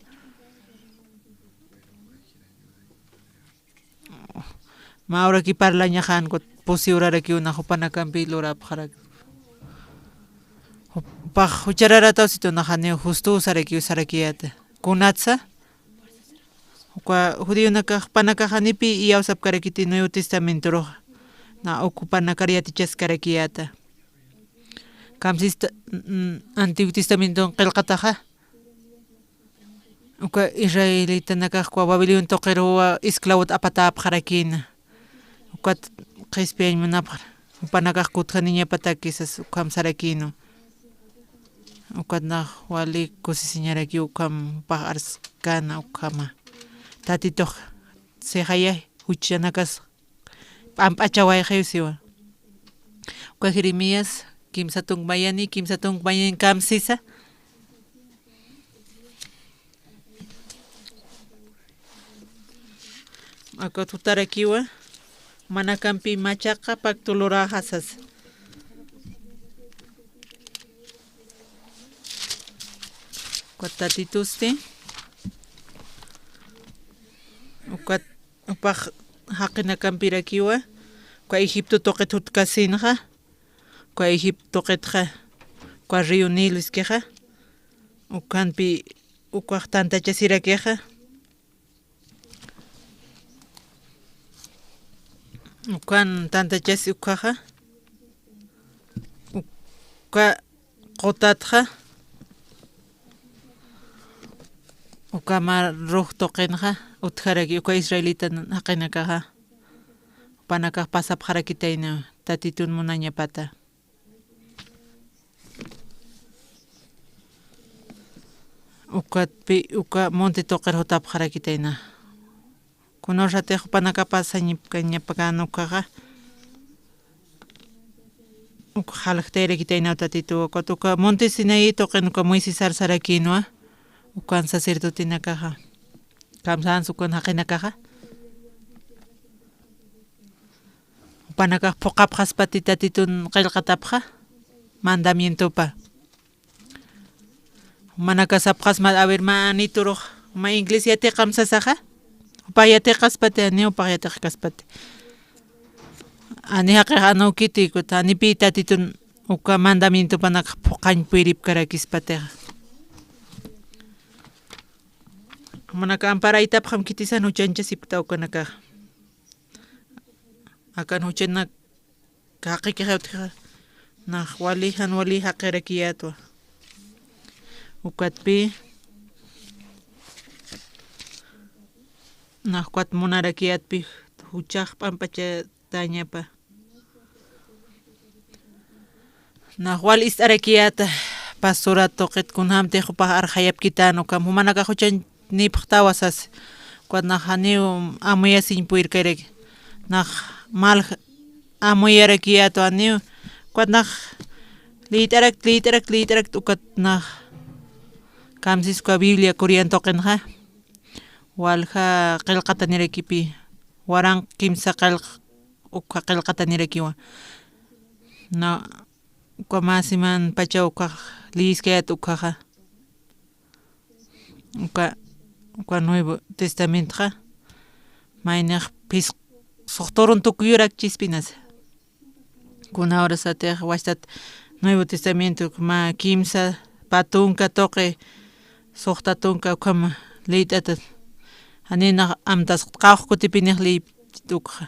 Mä uraki parlañaxa jan ukat pusi urarakiw nax jupanakampi lurapxarak. Jupax juchararataw situ nax janiw justuw sarakiw sarakiyäta. Kunatsa? Uka judionakax, jupanakax janipi iyawsapkarakiti Nuevo Testamentoruxa. Na uk jupanakar yatichaskarakiyäta. Kamsista, mm, Antiguo Testamenton qillqataxa. Uka israelitanakax uka Babilonia tuqiruwa esclavot apatäpxarakïna. Ukat qhispiyañ munapxar. Jupanakax kutjaniñapataki sas ukham sarakïnu. Ukat nax wali kusisiñarakiw ukham jupax arskäna ukhama. Tatitux sixaya juchanakas p'amp'achawayxiw siwa. Uka Jeremías kimsa tunk mayani, kimsa tunk mayani kamsisa. Aka tutarakiwa, manakampi machaqa pacto luräxa sasa. Ukat Tatitusti, ukat jupax jaqinakampirakiwa, uka Egipto tuqit jutkasinxa, uka Egipto tuqitxa, uka río Nilo iskixa, ukanpi ukax tantachasirakixa, ukan tantachasi ukkhaxa, uka qutatxa, uka Mar Rojo tuqinxa utjaraki uka israelita jaqinakaxa, jupanakax pasapxarakitayna Tatitun munañapata. Ukatpi uka monte tuqir jutapxarakitayna. Kunawsatix jupanakapas sañipkañapakan ukaxa, uk jalktayrakitaynaw Tatitu, ukat uka monte Sinaí tuqin uka Moisés sarsarakïnwa, ukan sacerdotenakaxa, kamsans ukan jaqinakaxa. Jupanakax phuqapxaspati Tatitun qillqatapxa, mandamientopa. Jumanakax sapxasma, a ver, mä Aniturux, mä inglés yatiqam sasaxa, jupax yatiqaspati, janiw jupax yatiqkaspati. Ani jaqix anukiti, ukat janipï Tatitun uka mandamientopanakax phuqañ puyripkarakispatixa. Jumanakax amparaytapxam khitisan juchanchasipkta ukanakax. Akan juchanak jaqikixay utjixa, nax wali, jan wali jaqirakiyätwa. Ukatpï, nax ukat munarakiyätpï, juchax p'amp'achatäñapa. Nax wal ist'arakiyäta, pastora tuqit kunjämtix jupax arxayapkitän, ukham jumanakax juchañ nipxtawa sas. Ukat nax janiw amuyasiñ purirkaraki. Nax mal amuyarakiyätwa janiw. Ukat nax liyt'arakt, liyt'arakt, liyt'arakt, ukat nax kamsis uka Biblia Corean tuqinxa, walja qillqatanirakipi, waranq kimsa qillq, uka qillqatanirakiwa. Na, uka mä siman pacha ukax liyiskayät ukaxa. Uka, uka Nuevo Testamentoxa, maynix phis, suxturun tukuyurak chispinasa. Kuna urasatix wastat Nuevo Testamento mä kimsa pä tunka tuqi, suxta tunka ukham liyt'atat. Janinax amtasxt qawqh kutipinix liyt'ukxa.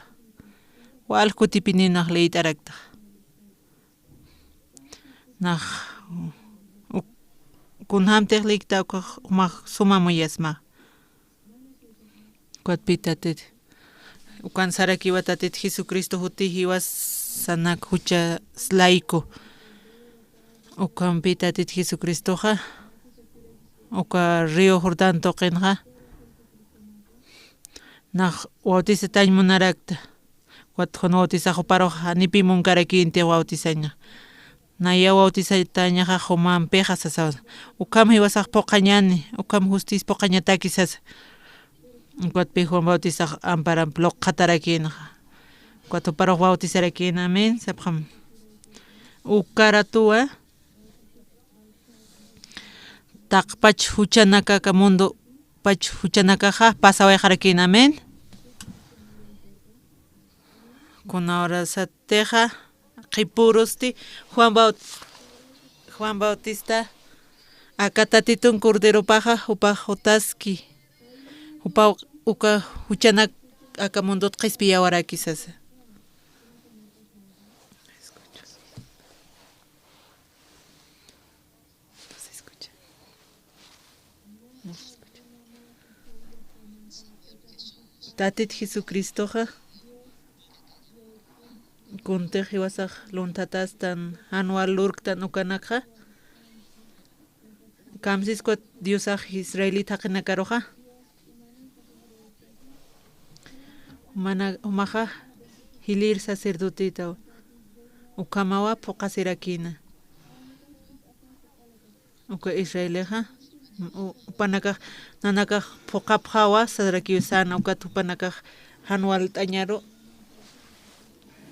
Walj kutipininax liyt'araktax. Nax, uk-, kunjämtix lïkta ukax jumax suma amuyasma. Ukatpï Tatit, ukan sarakiwa Tatit Jesucristo juti jiwasanak jucha layku. Ukhampï Tatit Jesucristoxa, uka río Jordán tuqinxa, nax bautisatañ munarakta. Ukat jan bautisax juparux janipï munkarakïnti bautisaña. Nayaw bautisatäñaxa jumampixa sasawa. Ukham jiwasax phuqhañäni, ukham justis phuqhañataki sasa. Ukatpï Juan Bautistax amparamp luqxatarakïnxa. Ukat juparux bautisarakïna, amén, sapxam. Ukaratuwa, taqpach juchanaka aka mundopach juchanakaxa pasawayxarakïna, amén. Kuna urasatixa qhipurusti Juan Baut-, Juan Bautista, aka Tatitun Corderopaxa, jupax jutaski, jupaw uka juchanak aka mundot qhispiyawaraki sasa. Tatit Jesucristoxa, kuntix jiwasax lunthatastan, jan wal lurktan ukanakxa, kamsiskwat Diosax israelita jaqinakaruxa, mana, jumaxa jilïr sacerdotetaw, ukhamawa phuqhasirakïna. Uka Israelixa, u-, jupanakax, nanakax phuqhapxawa sarakiw säna, ukat jupanakax jan walt'añaru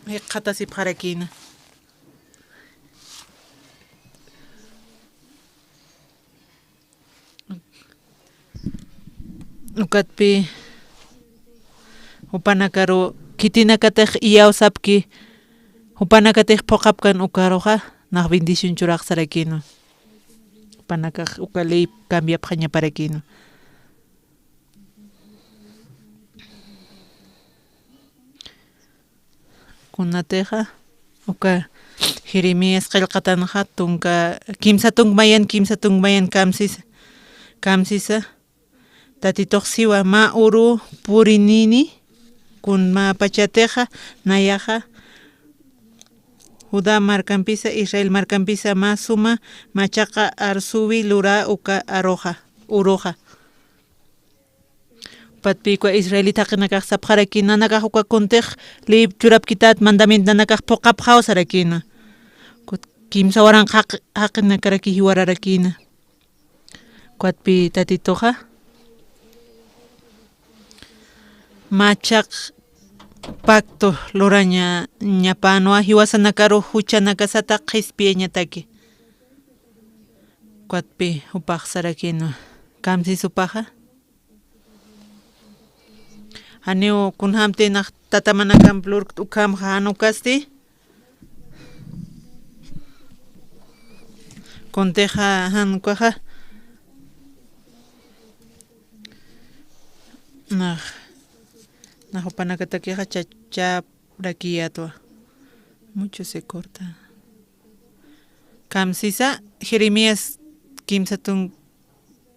jikxatasipxarakïna. Ukatpï, jupanakaru khitinakatix iyawsapki, jupanakatix phuqhapkan ukaruxa, nax bendición churaxsarakïnwa. Jupanakax uka ley cambiapxañaparakïnwa. Kunatixa, uka Jeremías qillqatanxa tunka, kimsa tunk mayan, kimsa tunk mayan kamsisa, kamsisa. Tatitux siwa, mä uru purinini, kunmäpachatixa nayaxa Judá markampisa, Israel markampisa mä suma machaqa arsuwi lurä uka aruxa, uruxa. Patpïkwa israelita jaqinakax sapxarakïna, nanakax uka kuntix ley churapkität, mandamientonakax phuqhapxaw sarakïna. Kut-, kimsa waranqa jaq-, jaqinakaraki jiwararakïna. Ukatpï Tatituxa machaq pacto luraña, ñapänwa jiwasanakaru juchanakasata qhispiyañataki. Ukatpï jupax sarakïnwa, kamsis jupaxa. Janiw kunjämti nax tatamanakamp lurkt ukhamxa, jan ukasti. Kuntixa jan ukaxa. Nax, nax jupanakatakixa cha-, chaprakiyätwa. Mucho se corta. Kamsisa, Jeremías kimsa tunk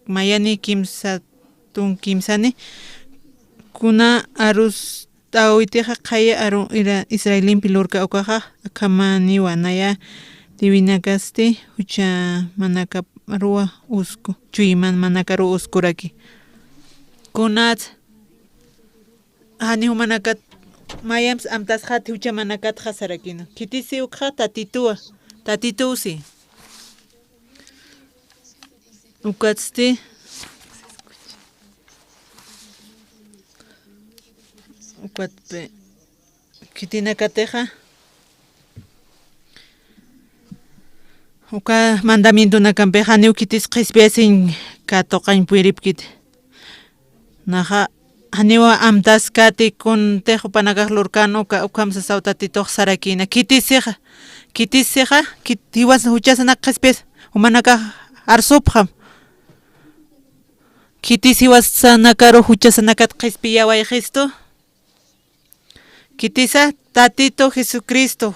mayani kimsa tunk kimsani, kuna arus t'awitixa qhaya aru ira Israelimpi lurka ukaxa akhamaniwa, naya tiwinakasti juchamanakaruwa usku, chuymanakaruw uskuraki. Kunat jani jumanakat mayamps amtasxati juchamanakatxa sarakïna. Khitisi ukxa Tatituwa, Tatituwsi. Ukatsti, ukatpï, khitinakatixa, uka mandamientonakampixa janiw khitis qhispiyasiñ katuqañ puyripkiti. Naxa, janiwa amtaskati kuntix jupanakax lurkän uka, ukham sasaw Tatitux sarakïna. Khitisixa, khitisixa, khit-, jiwas juchasanak qhispis, jumanakax arsupxam. Khitis jiwasanakaru juchasanakat qhispiyawayxistu. Khitisa Tatitu Jesucristo,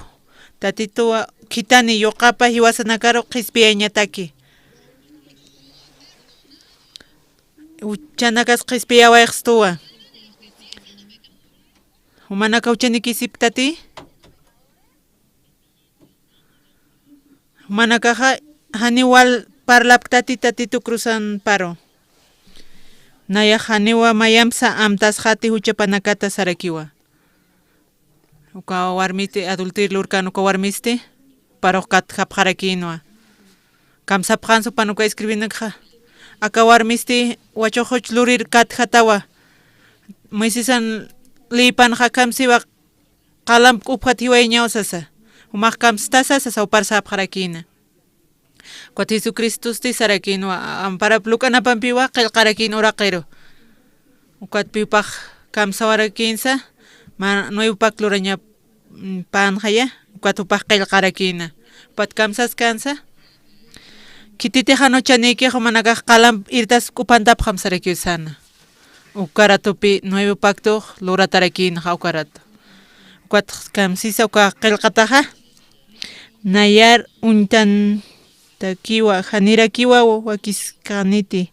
Tatituwa khithani yuqapa jiwasanakaru qhispiyañataki. Juchanakas qhispiyawayxistuwa. Jumanaka juchanikisipktati. Jumanakaxa janiw wal parlapktati Tatitu cruzanparu. Nayax janiwa mayamsa amtasxati juchapanakata sarakiwa. Uka warmiti adulterio lurkän uka warmisti, parux katjapxarakïnwa. Kamsapxänsa jupan uka escribinakxa. Aka warmisti wachuxuch lurir katjatawa. Moisesan leypanxa kamsiwa qalamp k'upjat jiwayañaw sasa. Jumax kamstasa sasa, jupar sapxarakïna. Ukat Jesucristosti sarakïnwa, amparap luk'anapampiwa qillqarakïn uraqiru. Ukatpï jupax kamsawarakïnsa, mä nuevo pacto lurañap, mm, pänxaya, ukat jupax qillqarakïna. Ukat kamsaskänsa, khititix jan juchanïkix jumanakax qalamp irtas k'uphantapxam sarakiw sana. Uka ratupï nuevo pactox luratarakïnxa uka ratu. Ukat kamsisa uka qillqataxa, nayar uñtantakiwa, janirakiwa wakiskäniti,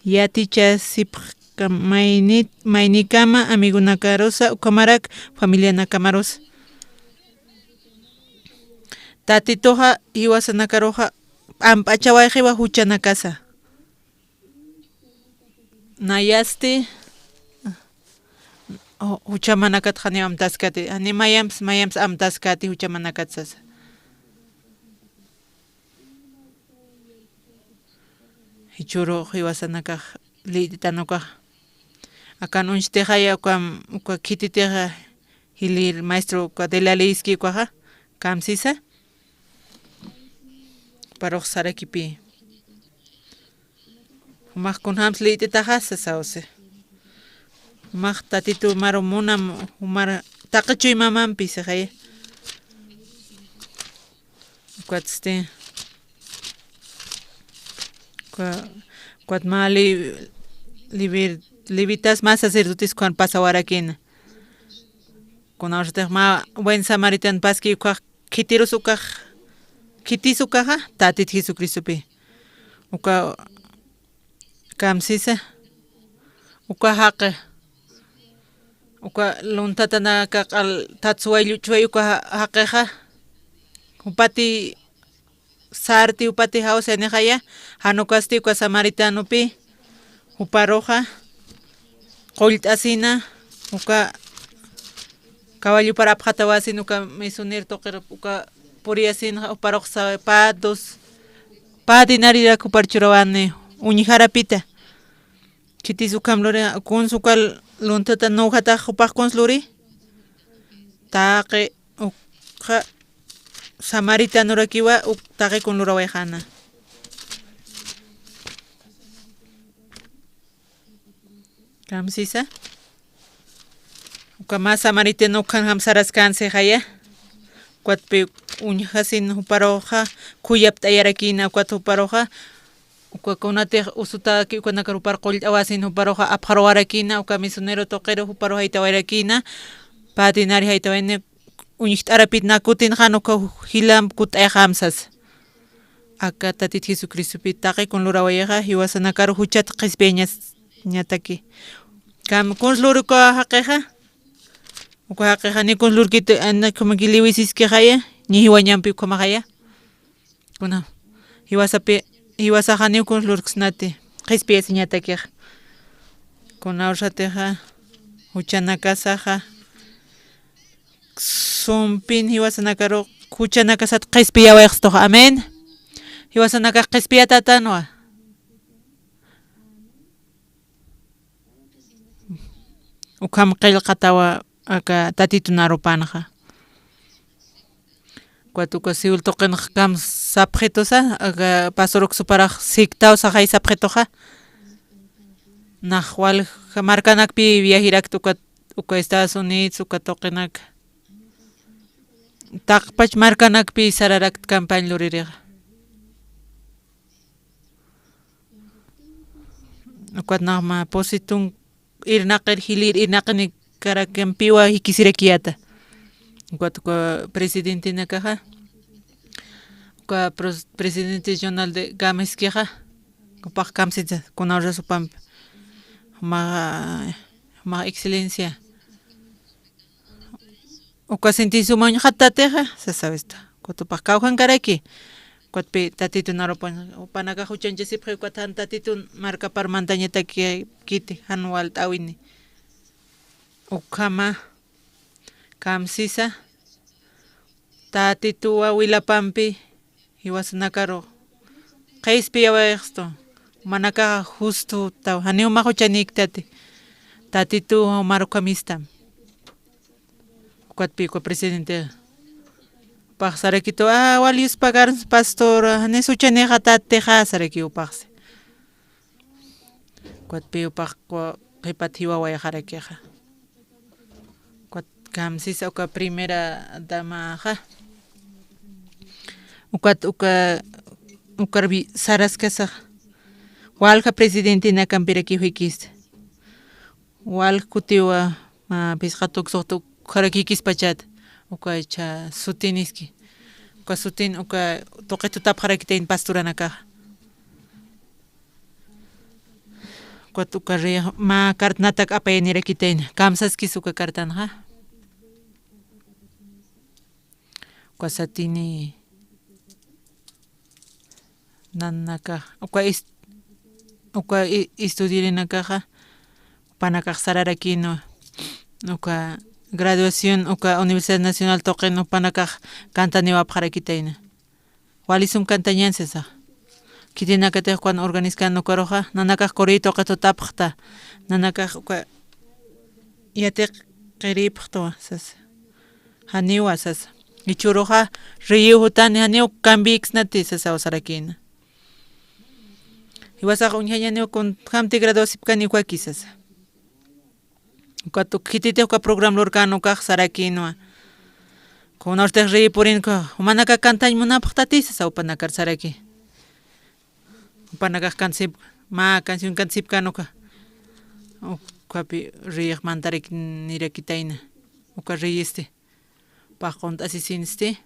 yatichasipxkam maynit-, maynikama amigonakarusa, ukhamarak familianakamarusa. Tatituxa jiwasanakaruxa p'amp'achawayxiwa juchanakasa. Nayasti, ju-, juchamanakat janiw amtaskati, jani mayamps, mayamps amtaskati juchamanakat sasa. Jichhürux jiwasanakax liyt'itan ukax. Akan uñchtixaya uka, uka khititixa jilïr maestro uka de la leyski ukaxa, kamsisa. Parux sarakipï. Jumax kunjämsa liyt'itaxa sasawsi. Jumax Tatitu maru munam, jumar taqi chuymamampi sixaya. Ukatsti, uka-, ukat mä li-, libir-, levitas mä sacerdotes ukan pasawarakïna. Kunawsatix mä buen samaritan paski ukax khitirus ukax, khitis ukaxa, Tatit Jesucristopi. Uka kamsisa, uka jaqi, uka luntatanaka q'al tatsuway lluchway uka ja-, jaqixa, jupati sarti, jupati jawsanixaya, jan ukasti uka samaritanopi, juparuxa, qullt'asina, uka kawallupar apxatawasin, uka misionero tuqir, uka puriyasin, juparux sa-, pä, dos, pä dinarirak jupar churawani, uñjarapita. Khitis ukham luri, kuns uka luntata nujatax jupax kuns luri. Taqi ukxa samaritanorakiwa, uk taqi kun lurawayxana. Kamsisa. Uka mä samaritano ukhanjam saraskänsixaya. Ukatpi uñjasin juparuxa, khuyapt'ayarakïna, ukat juparuxa, uka kunatix usutaki ukanakar jupar qullt'awasin juparuxa apxaruwarakïna, uka misionero tuqiru juparu jaytawayarakïna, pä dinari jaytawayani, uñjt'arapit nakutin jan uka jilam kutt'ayxam sasa. Aka Tatit Jesucristopi taqi kun lurawayaxa, jiwasanakaru juchat qhispiyañañataki. Kam, kuns luri uka jaqixa? Uka jaqixa ni kuns lurkiti, ana, ukhama liwisiskixaya, ni jiwañampi ukhamaxaya. Kuna, jiwasapi, jiwasaxa ni kuns lurksnati, qhispiyasiñatakixa. Kuna ursatixa, juchanakasaxa, sumpin jiwasanakaru juchanakasat qhispiyawayxstuxa. Amén. Jiwasanakax qhispiyatätanwa. Ukham qillqatawa aka Tatitun arupanxa. Ukat uka Seúl tuqinxa kam sapxitusa, aka pastor Oxoparax siktaw saxay sapxituxa. Nax walja markanakpi viajirakta uka, uka Estados Unidos, uka tuqinak. Taqpach markanakpi sararakt campaña luririxa. Ukat nax mä pusitun irnaqir, jilïr irnaqinikarakimpiwa jikisirakiyäta. Ukat uka presidentenakaxa, uka pros-, presidente Jonald Gameskixa, jupax kamsita, kuna ursas jupampi. Jumax, jumax excelencia. Uka sinti suma uñjatatixa, sasawista. Ukat jupax kawkhankaraki. Ukatpi Tatitun arupan, jupanakax juchañchasipxi, ukat jan Tatitun markapar mantañatakiti, jan walt'äwini. Ukhama, kamsisa, Tatituwa wilapampi, jiwasanakaru qhispiyawayxstu, jumanakaxa justutaw, janiw mä juchanïktati, Tatituw jumar ukhamistam. Ukatpi uka presidente, jupax sarakitu, ah, wal yuspagarns pastor, janis juchanïxatatixa, sarakiw jupaxsi. Ukatpi jupax qhipat jiwawayxarakixa. Ukat kamsisa uka primera damaxa. Ukat uka, ukar bi-, saraskasax. Walja presidentenakampirakiw jikista. Walja kutiwa, mä phisqa tuksuxta ukxarakikispachata. Uka cha sutiniski. Uka sutin, uka tuqitutapxarakitayn pastoranakaxa. Ukat uka rey mä cartanatak apayanirakitayna. Kamsaskis uka cartanxa. Uka satini nanakax, uka est-, uka i-, estudiarinakaxa, jupanakax sararakïnwa. Uka graduación, uka Universidad Nacional tuqin jupanakax cantaniw apxarakitayna. Wali sum cantañän sasa. Khitinakatix ukan organizkan ukaruxa, nanakax corito qitutapxta, nanakax uka yatiqiripxtwa sasa. Janiwa sasa. Jichhüruxa, riyiw jutani janiw cambiksnati sasaw sarakïna. Jiwasax uñjañaniw kunjamti graduasipkani ukhaki sasa. Ukat uk khititix uka programa lurkän ukax sarakïnwa. Kunawstix riyi purinka, jumanakax cantañ munapxtati sasa jupanakar saraki. Jupanakax cantasip-, mä canción cantasipkän uka. Ukhapi reyix mantaraki nirakitayna. Uka reyisti. Jupax qunt'asisinsti.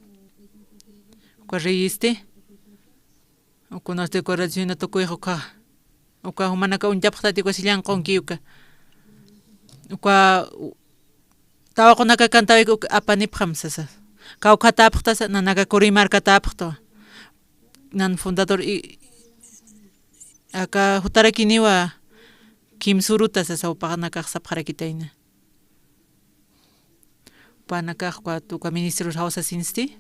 uka reyisti. Ukunasti uka radiosina tukuyxa uka, uka jumanaka uñtapxtati uka sillan q'unki uka. Uka tawaqunaka kantawik uka apanipxam sasa. Kawkhatäpxtasa, nanaka Curimarkatäpxtwa. Nan fundador i-, aka jutarakiniwa kimsuruta sasa, jupanakax sapxarakitayna. Jupanakax uka, uka ministrur jawsasinsti.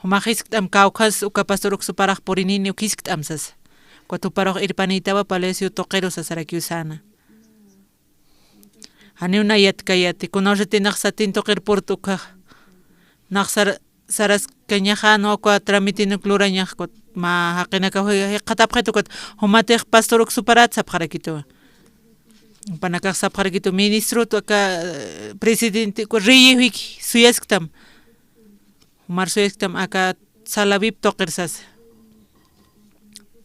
Jumax jiskt'am kawkhas uka pastor uksuparax purinini uk jiskt'am sasa. Ukat juparux irpanïtawa Palacio Tuqiru sasarakiw säna. Janiw nayatkayati, kunawsatï nax satin tuqir purt'ukxa. Nax sar-, saraskañaxa, nuqa tramitenuk lurañax, ukat mä jaqinakaw jikxatapxit ukat, jumatix pastor uksuparat sapxarakituwa. Jupanakax sapxarakitu, ministrot aka, eh, presidente, ukat reyewiki, suyasktam. Jumar suyasktam aka sala vip tuqir sasa.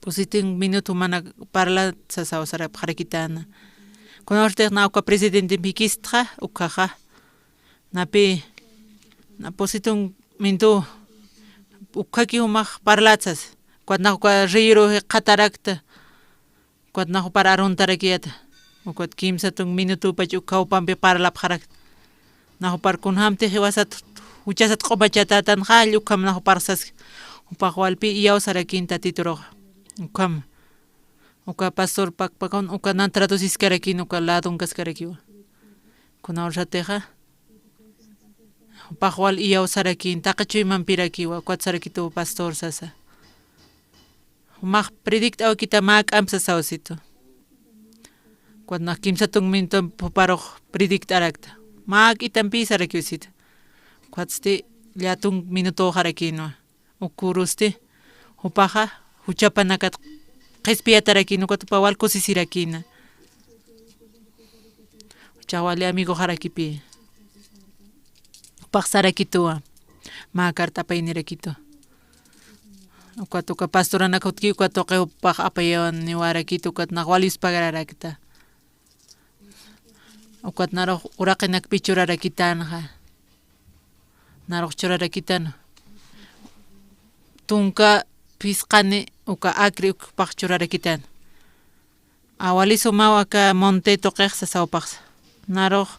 Pusitin minuto jumanak parlat sasaw sarapxarakitäna. Kunawsatix na uka presidentem jikistxa, ukhaxa. Napï, na pusitin minuto ukhaki jumax parlat sasa. Ukat nax uka reyiruw jikxatarakta. Ukat nax jupar aruntarakiyäta. Ukat kimsa tunk minutupach ukha jupampi parlapxarakta. Nax jupar kunjämtix jiwasat, juchasat q'umachatätanxa, jall ukham nax jupar saski. Jupax walpï iyawsarakïn Tatituruxa. Ukham. Uka pastor pakpakun, uka nan traduciskarakin, uka ladunkaskarakiwa. Kunawsatixa. Jupax wal iyawsarakin, taqi chuymampirakiwa, ukat sarakitu pastor sasa. Jumax predict'awkita mä k'amp sasaw situ. Ukat nax kimsa tunk minuto juparux predict'arakta. Mä k'itampï sarakiw situ. Ukatsti llätunk minutuxarakïnwa. Ukürusti, jupaxa, juchapanakat qhispiyatarakïn, ukat jupa wal kusisirakïna. Juchax wali amigoxarakipï. Jupax sarakituwa, mä carta apaynirakitu. Ukat uka pastoranak jutki, ukat tuqi jupax apayaniwarakitu, ukat nax wal yuspagararakta. Ukat narux uraqinakpi churarakitänxa. Narux churarakitän. Tunka phisqani uka acre ukpax churarakitän. Awali sumaw aka monte tuqix sasawpax. Narux,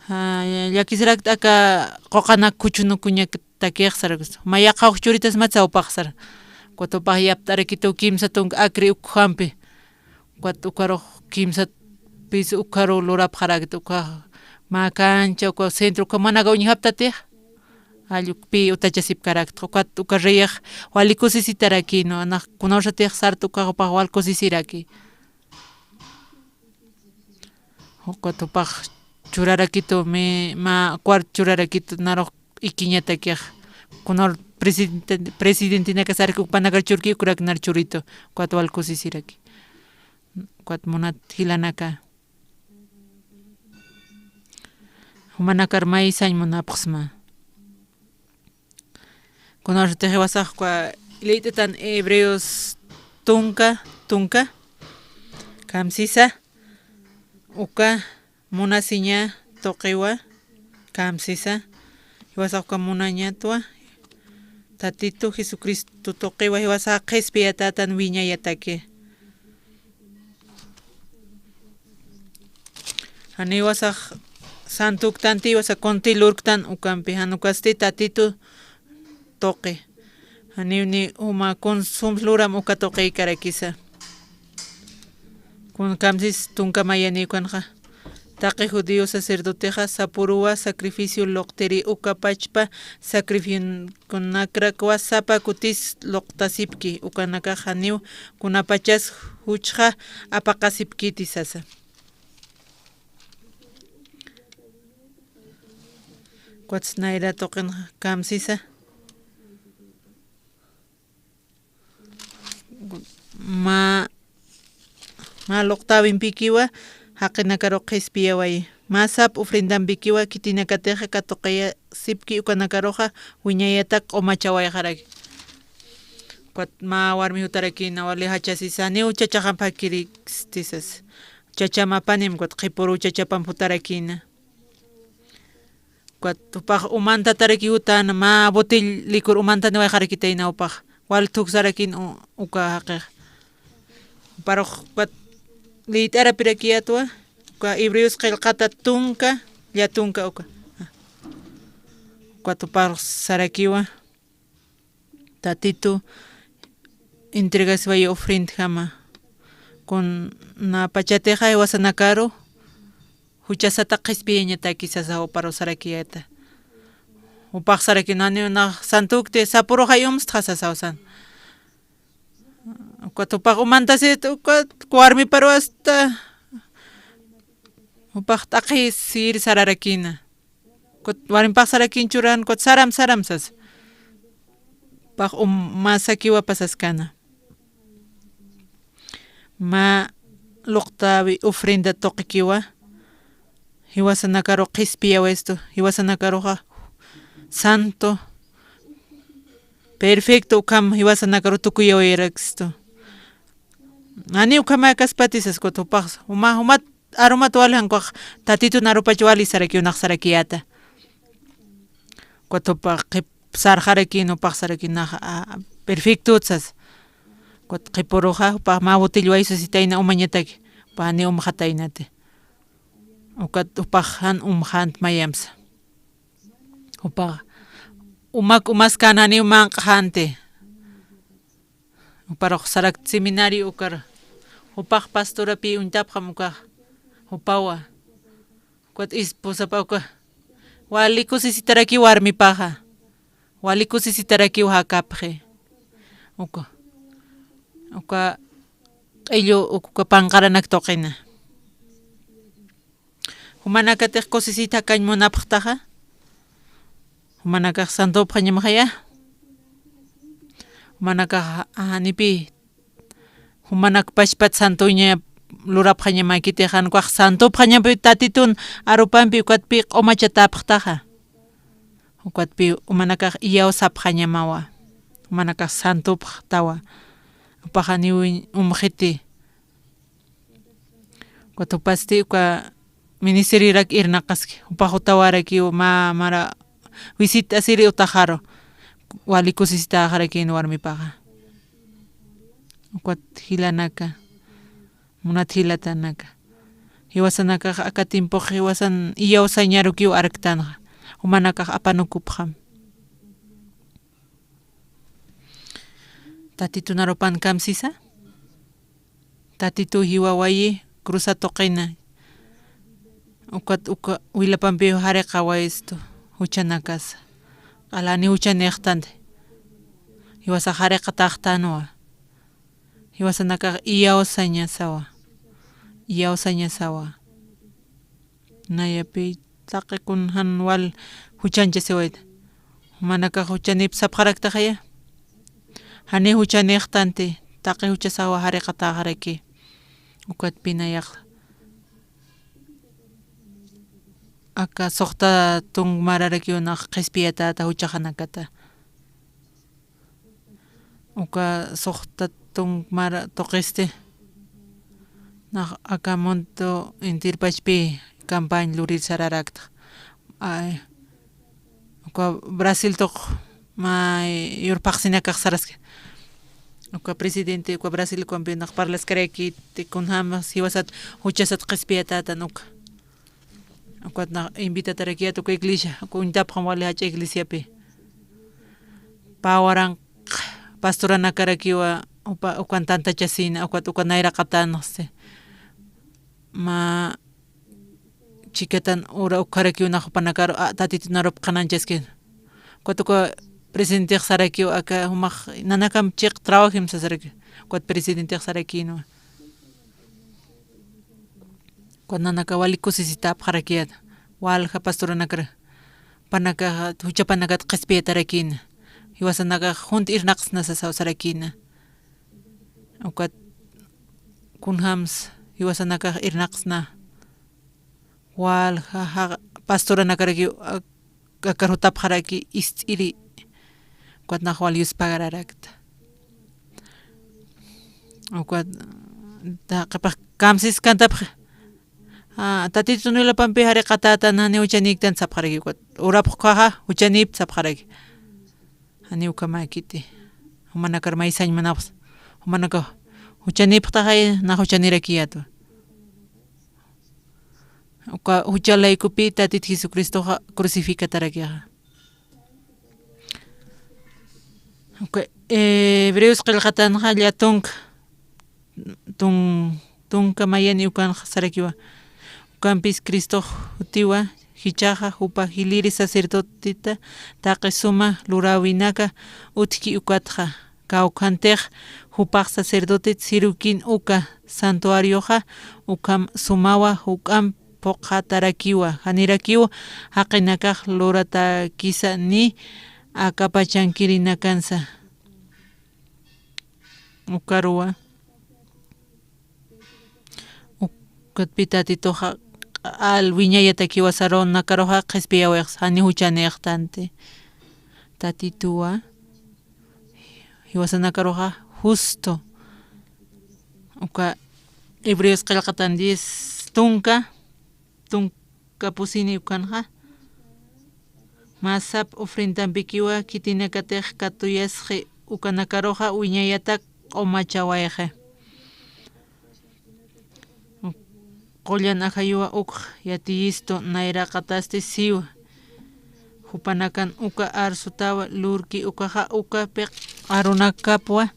ah, llakisirakt aka quqanak kuchunukuñak takix sarakus. Mä yaqha uk churitas mä sawpax sara. Ukat jupax yapt'arakitu kimsa tunka acre ukhampi. Ukat ukarux kimsa piso ukharu lurapxarakta, uka mä cancha, uka centro, uka manaka uñjaptatix. Jall ukpï utachasipkarakta. Ukat uka reyix wali kusisitarakïnwa, nax kunawsatix sarta ukax jupax wal kusisiraki. Ukat jupax churarakitu, mä cuarto churarakitu, narux ikiñatakix. Kunawr presidente, presidentenaka sarki ukpanakar churki, ukrak nar churitu. Ukat wal kusisiraki. Ukat munat jilanaka. Jumanakar may sañ munapxsma. Kunawsatix jiwasax uka liyt'atan Hebreos tunka, tunka, kamsisa, uka munasiña tuqiwa, kamsisa, jiwasax uka munañatwa, Tatitu Jesucristo tuqiwa, jiwasax qhispiyatätan wiñayataki. Janiw jiwasax santuktanti, jiwasax kunti lurktan ukampi, jan ukasti Tatitu tuqi. Janiw ni juma kun sum luram uka tuqiykarakisa. Kun kamsis tunka mayani ukanxa. Taqi judío sacerdotexa sapüruwa sacrificio luqtiri, uka pachpa sacrificionakrakwa sapa kutis luqtasipki, ukanakax janiw kunapachas juchxa apaqasipkiti sasa. Ukat nayra tuqin kamsisa. Mä, mä luqtäwimpikiwa jaqinakaru qhispiyaway. Mä sap ofrendampikiwa khitinakatix katuqiyasipki ukanakaruxa wiñayatak q'umachawayxaraki. Ukat mä warmi jutarakïna wali jachasisa, janiw chachaxamp jakiriksti sasa. Chacham apanim, ukat qhipüruw chachapamp jutarakïna. Ukat jupax umantatarakiw utana, mä botell licor umantaniwayxarakitayna jupax. Wal thuksarakin u-, uka jaqix. Juparux ukat liyt'arapirakiyätwa, uka Hebreos qillqata tunka, llatunka uka. Ukat juparux sarakiwa. Tatitu entregasiwayi ofrendjama. Kunapachatixa jiwasanakaru juchasata qhispiyañataki sasa juparu sarakiyäta. Jupax sarakiw naniw nax santukti sapüruxay umstxa sasaw san. Ukat jupax umantasit ukat warmiparu asta jupax t'aqhisir sararakïna. Ukat warmipax sarakin churan, ukat saram, saram sasa. Pax um, mä sakiwa pasaskana. Mä luqtäwi ofrenda tuqikiwa. Jiwasanakaru qhispiyawistu, jiwasanakaruxa santo, perfecto ukham jiwasanakaru tukuyawayarakistu. Janiw ukhamäkaspati sas ukat jupax, juma, jumat arumat wali jan ukax Tatitun arupach wali sarakiw nax sarakiyäta. Ukat jupax qhip sarxarakin, jupax sarakin nax, a, perfectot sas. Ukat qhipuruxa, jupax mä botell waysusitayna umañataki, jupax janiw umxataynati. Ukat jupax jan umxänt mayamsa. Jupax umak umaskän janiw manq'xänti. Juparux sarakt seminario ukar. Jupax pastorapï uñtapxam ukax. Jupawa. Ukat esposapa uka. Wali kusisitarakiw warmipaxa. Wali kusisitarakiw jakapxi. Uka. Uka q'illu uka panqaranak tuqina. Jumanakatix kusisita jakañ munapxtaxa. Jumanakax santupxañamaxaya. Jumanakax, a, janipï. Jumanak pachpat santuña lurapxañamäkitix, jan ukax santupxañampi Tatitun arupampi ukatpï q'umachatäpxtaxa. Ukatpï jumanakax iyawsapxañamawa. Jumanakax santupxtawa. Jupax janiw umxiti. Ukat jupasti uka ministeriorak irnaqaski, jupax utawarakiw mä mara visit'asiri utaxaru, wali kusisitäxarakïn warmipaxa. Ukat jilanaka, munat jilatanaka. Jiwasanakax aka tiempux jiwasan iyawsañarukiw arktanxa, jumanakax apanukupxam. Tatitun arupan kamsisa. Tatitu jiwawayi cruza tuqina. Ukat uka wilapampiw jariqawayistu juchanakasa. Q'alani juchanïxtanti. Jiwasax jariqatäxtänwa. Jiwasanakax iyawsañasawa. Iyawsañasawa. Nayapi taqi kun jan wal juchanchasiwayta. Jumanakax juchanïp sapxaraktaxaya. Janiw juchanïxtanti, taqi juchasawa jariqatäxaraki. Ukatpï nayax aka suxta tunk mararakiw nax qhispiyatäta juchaxanakata. Uka suxta tunk mara tuqisti. Nax aka mundo enterpachpï campaña lurir sararakta. Ay, uka Brasil tuq mä yurphaxsinakax saraski. Uka presidente, uka Brasil ukampi nax parlaskarakiti kunjämas jiwasat juchasat qhispiyatätan uka. Ukat nax invitatarakiyät uka iglesia, uka uñtapxam wali jach'a iglesiapi. Pä waranq pastoranakarakiwa, upa, ukan tantachasïna, ukat uka nayraqatänxsi. Mä chikatan ura ukharakiw nax jupanakaru, a, Tatitun arup qhanañchaskïna. Ukat uka presidentix sarakiw aka jumax nanakam chiq trabajim sasaraki. Ukat presidentix sarakïnwa. Ukat nanaka wali kusisitäpxarakiyät. Walja pastoranakar. Jupanakax juchapanakat qhispiyatarakïna. Jiwasanakax junt irnaqsna sasaw sarakïna. Ukat kunjams jiwasanakax irnaqsna. Walja, ja, pastoranakarakiw, a, akar jutapxaraki ist'iri. Ukat nax wal yuspagararakta. Ukat, ta, qhipax kamsiskantapxi. Tatitun wilapampi jariqatätan, janiw juchaniktan sapxaraki, ukat urapxkaxa juchanipta sapxaraki. Janiw ukhamäkiti. Jumanakar maysañ manapxsa. Jumanakax juchanipxtaxay, nax juchanirakiyätwa. Uka jucha laykupi Tatit Jesucristoxa crucificatarakixa. Uka Hebreos qillqatanxa llatunk tun-, tunka mayani ukanxa sarakiwa. Ukampis Cristox jutiwa, jichhaxa jupa jiliri sacerdoteta taqi suma luräwinaka utjki ukatxa, kawkhantix jupax sacerdotet sirukin uka santuarioxa, ukham sumawa juk'amp phuqhatarakiwa, janirakiw jaqinakax luratäkisa ni aka pachankirinakansa. Ukaruwa. Ukatpi Tatituxa q'al wiñayatakiwa sarunakaruxa qhispiyawayxsa, jani juchanïxtanti. Tatituwa jiwasanakaruxa justo. Uka Hebreos qillqatan diez tunka, tunka pusini ukanxa. Mä sap ofrendampikiwa khitinakatix katuyasxi ukanakaruxa wiñayatak q'umachawayxi. Qullan ajayuwa ukx yatiyistu nayraqatasti siwa. Jupanakan uka arsutawa lurki ukaxa uka piq arunakapwa.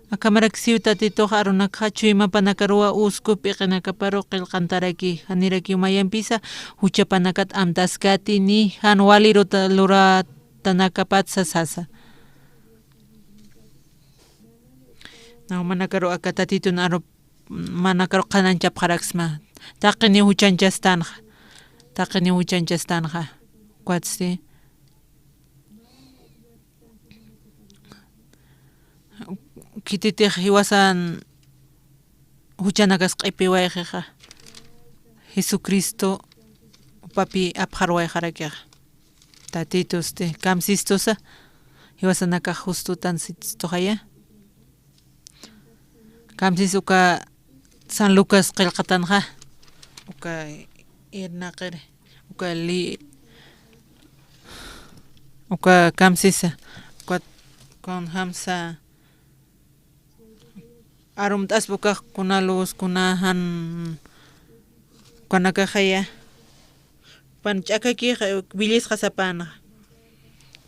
Akhamarak siw Tatitux arunakxa chuymapanakaruwa usku p'iqinakaparu qillqantaraki, janirakiw mayampisa juchapanakat amtaskäti ni jan wali ruta-, luratanakapatsa sasa. Naw manakaru aka Tatitun aru manakaru qhanañchapxaraksma. Taqiniw juchañchastanxa. Taqiniw juchañchastanxa. Ukatsti khititix jiwasan juchanakas q'ipiwayxixa, Jesucristo jupapi apxarwayxarakixa. Tatitusti kamsistusa, jiwasanakax justutansistuxaya. Kamsis uka San Lucas qillqatanxa, uka irnaqiri, uka li-, uka kamsisa, uka kunjamsa arumt'aspa ukax kuna luz, kuna jan, ukanakaxaya. Pan ch'akaki willisqa sapana.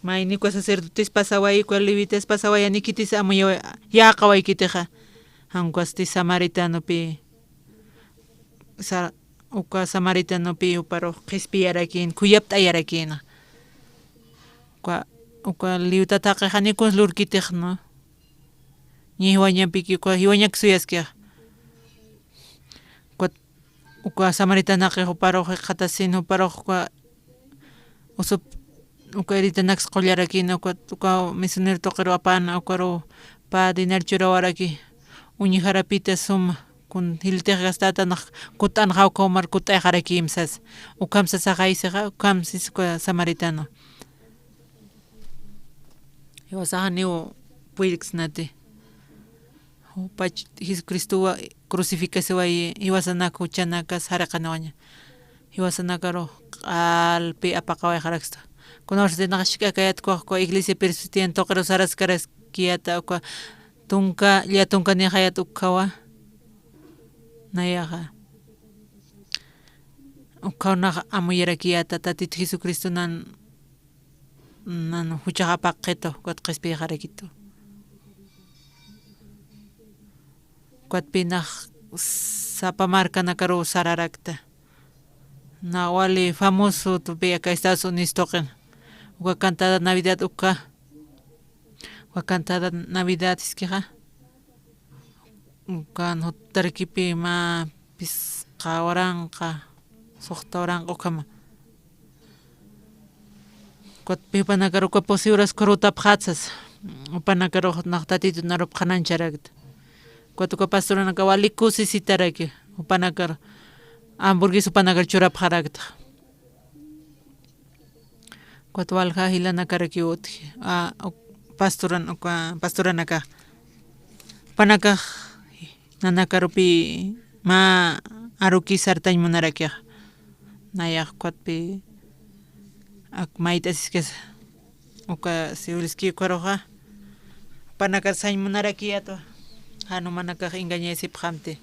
Mayni uka sacerdotes pasaway, uka levitas pasaway, ani khitis amuyawa-, yäqawaykitixa. Jan ukasti samaritanopi, sa-, uka samaritanopi juparux qhispiyarakïn, khuyapt'ayarakïna. Uka, uka liwta taqixani kuns lurkitix, ¿no? Ña jiwañampiki, uka jiwañak suyaskixa. Uka, uka samaritanaqix juparux jikxatasin, juparux uka usup, uka heridanaks qullarakïna, uka, uka misionero tuqiru apana, ukaru pä dinar churawaraki, uñjarapita suma, kun jiltix gastata nax kut'anxa, uka umar kut'ayxarakïm sas. Ukham sasaxaysixa, ukham sis uka samaritano. Jiwasax janiw puyllksnati. Jupach Jesucristowa crucificasiwayi, jiwasanak juchanakas jariqaniwaña. Jiwasanakaru q'alpi apaqawayxaraksta. Kunawsatinax jisk'akayat ukax uka iglesia presbiteriana tuqiru saraskaraskiyata uka tunka, lla tunka nixayat ukkhawa. Nayaxa. Ukkhaw nax amuyarakiyata Tatit Jesucristo nan nan juchax apaqxitu, ukat qhispiyxarakitu. Ukatpï nax sapa markanakaruw sararakta. Nax wali famosotupi aka Estados Unidos tuqin. Uka cantada Navidad uka. Uka cantada Navidad jiskixa. Ukan jutarakipi mä phisqa waranqa, suxta waranqa ukhama. Ukatpï jupanakar uka pusi uras khurutapxätsas. Jupanakar nax Tatitun arup qhanañcharakta. Ukat uka pastoranaka wali kusisitaraki. Jupanakar hamburguesa jupanakar churapxarakta. Ukat walja jilanakarakiw utji, a, uk-, pastoran-, uka pastoranakax. Jupanakax nanakarupi mä aruki sartañ munarakixa. Nayax ukkhatpï ak mayt'asiskasa. Uka siwiliskiw ukharuxa, jupanakar sañ munarakiyätwa, jan jumanakax engañaysipxamti.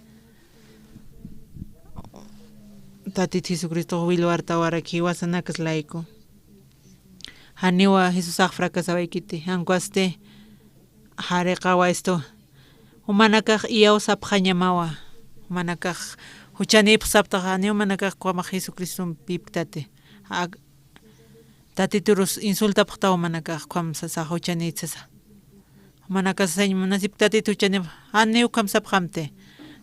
Tatit Jesucristox willwartawarak jiwasanakas layku. Janiwa Jesusax fracasawaykiti, jan ukhasti jariqawayistu. Jumanakax iyawsapxañamawa. Jumanakax juchanïpxsapxtaxa, janiw jumanakax ukhamax Jesucristompïpktati. Ak-, Tatiturus insultapxtawa jumanakax, ukham sasa, juchanït sasa. Jumanakax sasañ munasipkti Tatit juchanïpx, janiw ukham sapxamti.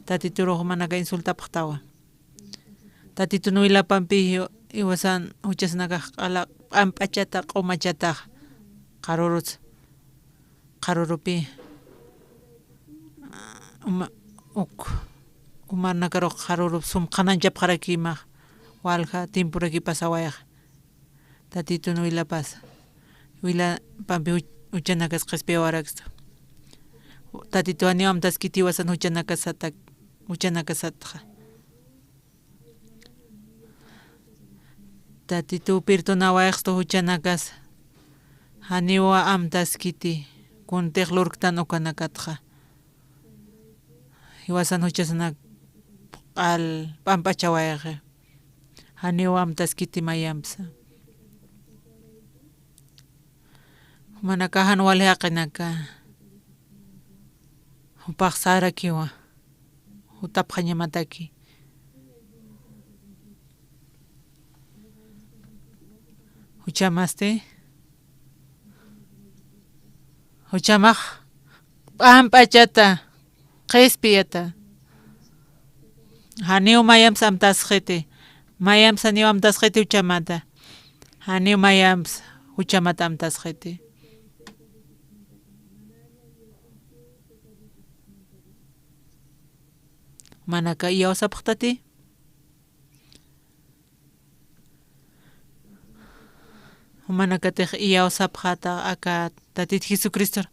Tatiturux jumanakax insultapxtawa. Tatitun wilapampi jiwasan juchasanakax q'ala p'amp'achata q'umachatax qharürut, qharürupi, uma, uk, umarnakarux qharürup sum qhanañchapxarakimax, walja tiemporaki pasawayxa. Tatitun wilapasa, wilapampi juch-, juchanakas qhispiyawarakstu. Tatituw janiw amtaskiti jiwasan juchanakasatak, juchanakasatxa. Tatituw perdonawayxstu juchanakasa. Janiwa amtaskiti, kuntix lurktan ukanakatxa. Jiwasan juchasanak q'al p'amp'achawayxi. Janiwa amtaskiti mayampsa. Jumanakax jan wali jaqinaka. Jupax sarakiwa. Jutapxañamataki. Juchamasti. Juchamax p'amp'achata qhispiyata. Janiw mayamps amtasxiti. Mayamps janiw amtasxiti juchamata. Janiw mayamps juchamata amtasxiti. Jumanaka iyawsapxtati. Jumanakatix iyawsapxäta aka Tatit Jesucristor,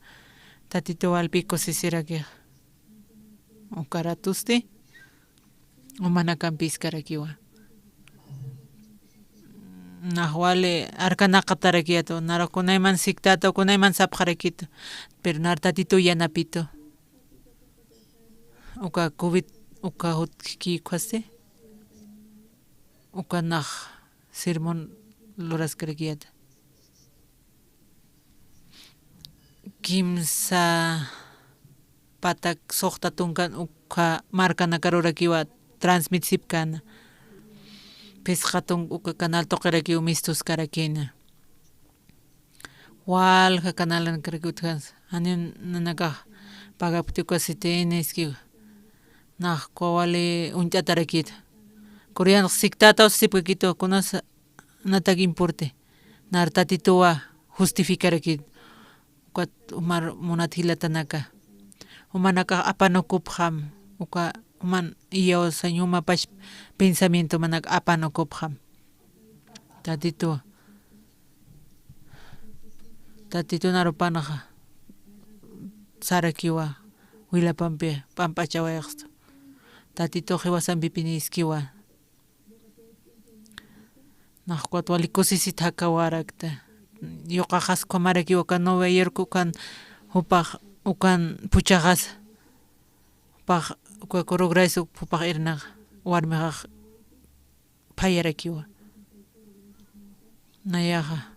Tatitu walpi kusisirakixa. Uka ratusti jumanakampïskarakiwa. Nax wali arkanaqatarakiyätwa, nara kunayman siktäta, kunayman sapxarakitu, pero nar Tatitu yanapitu. Uka covid, uka jutki ukhasti. Uka nax sermón luraskarakiyäta. Kimsa patak suxta tunkan ukha markanakarurakiwa transmitisipkäna. Phisqa tunka uka canal tuqirakiw mistuskarakïna. Walja canalanakaraki utjansa. Janiw nanakax pagapkti uka C T N iskiwa. Nax uka wali uñt'atarakïta. Coreanx siktätaw sipkakitu, kunas natak importe. Nar Tatituwa justificarakït. Ukat jumar munat jilatanaka. Jumanakax apanukupxam. Uka juman iyawsañ jumapach pensamiento jumanak apanukupxam. Tatitu, Tatitun arupanxa sarakiwa, wilapampi p'amp'achawayxstu. Tatitux jiwasampipiniskiwa. Nax ukat wali kusisit jakawarakta. Yuqaxas ukhamarakiwa uka Nueva York ukan, jupax ukan puchaxasa. Jupax uka Kuru Grace jupax irnaxa, warmixax phayarakiwa. Nayaxa.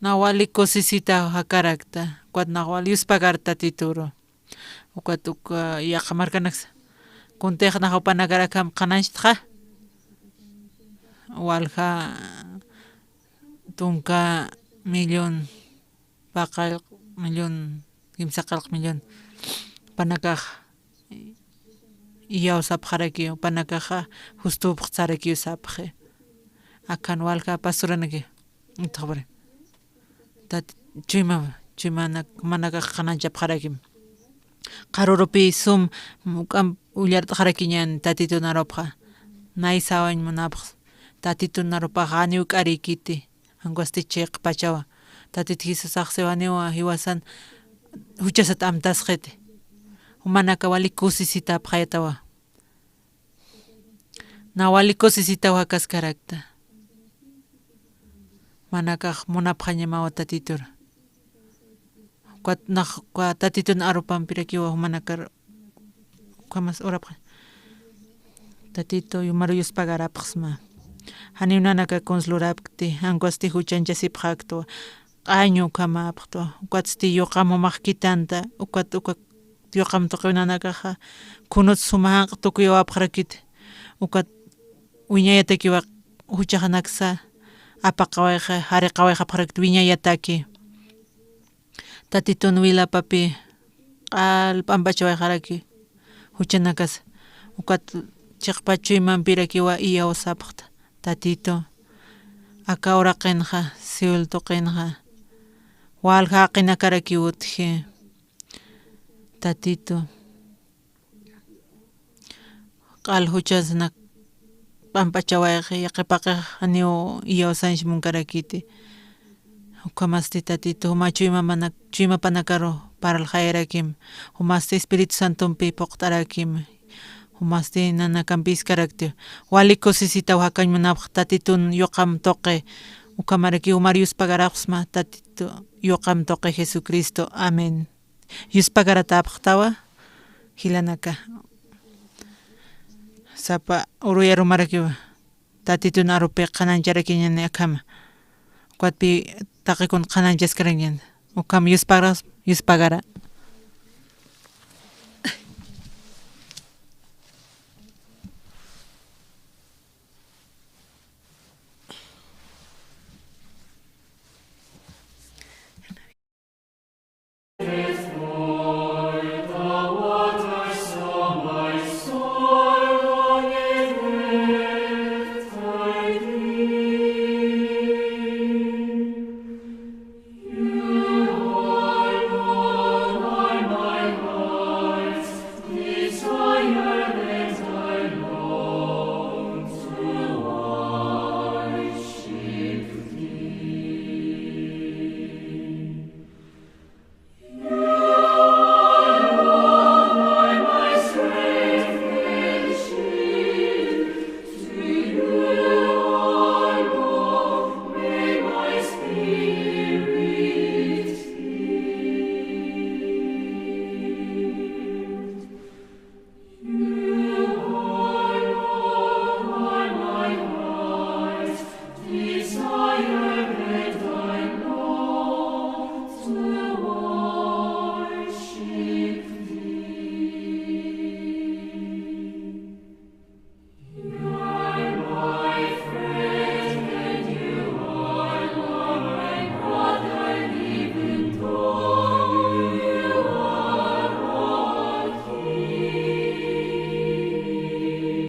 Nax wali kusisita jakarakta. Ukat nax wali yuspagarta Tatituru. Ukat uka yaqha markanaksa. Kuntix nax jupanakar akham qhanañchtxa. Walja tunka millón, paqallq millón, kimsaqallq millón. Jupanakax iyawsapxarakiw, jupanakaxa justupxsarakiw sapxi. Akhan walja pastoranaki. Utjapuri. Tat-, chuyma, chuymanak, jumanakax qhanañchapxarakim. Qharürupi sum, uk'amp ullart'xarakiñän Tatitun arupxa. Nay sawañ munapxs. Tatitun arupax janiw k'arïkiti. Jan ukhasti chiqpachawa. Tatit Jesusax siwa janiwa jiwasan juchasat amtasxiti. Jumanaka wali kusisitapxayätawa. Nawa wali kusisitaw jakaskarakta. Manakax munapxañamawa Tatitur. Ukat nax, uka Tatitun arupampirakiwa jumanakar ukhamas urapxañ. Tatitu, yumar yuspagarapxsma. Janiw nanakakuns lurapkti, ankusti juchanchasipxaktwa. Q'añu ukhamäpxtwa. Ukatsti yuqam jumax kitanta, ukat, uka yuqam tuqiw nanakaxa, khunut suma janq tukuyawapxarakit, ukat wiñayatakiwa juchaxanaksa apaqawayxa, jariqawayxapxarakit wiñayataki. Tatitun wilapapï q'al p'ampachawayxaraki juchanakasa, ukat chiqpach chuymampirakiwa iyawsapxta, Tatitu. Aka uraqinxa, Seol tuqinxa, walja jaqinakarakiw utji. Tatitu, q'al juchasanak p'ampachawayxi, yaqipaqix janiw iyawsañch munkarakiti. Ukhamasti Tatitu, juma chuymamanak, chuymapanakaru parlxayarakim, jumasti Espíritu Santompi phuqt'arakim, jumasti nanakampïskarakti. Wali kusisitaw jakañ munapx Tatitun yuqam tuqi, ukhamaraki jumar yuspagarapxsma Tatitu yuqam tuqi Jesucristo. Amén. Yuspagaratäpxtawa, jilanaka. Sapa uruyarumarakiwa, Tatitun arupi qhanañcharakiñäni akhama. Ukatpï taqikun qhanañchaskarañäni. Ukham yuspagara, yuspagara.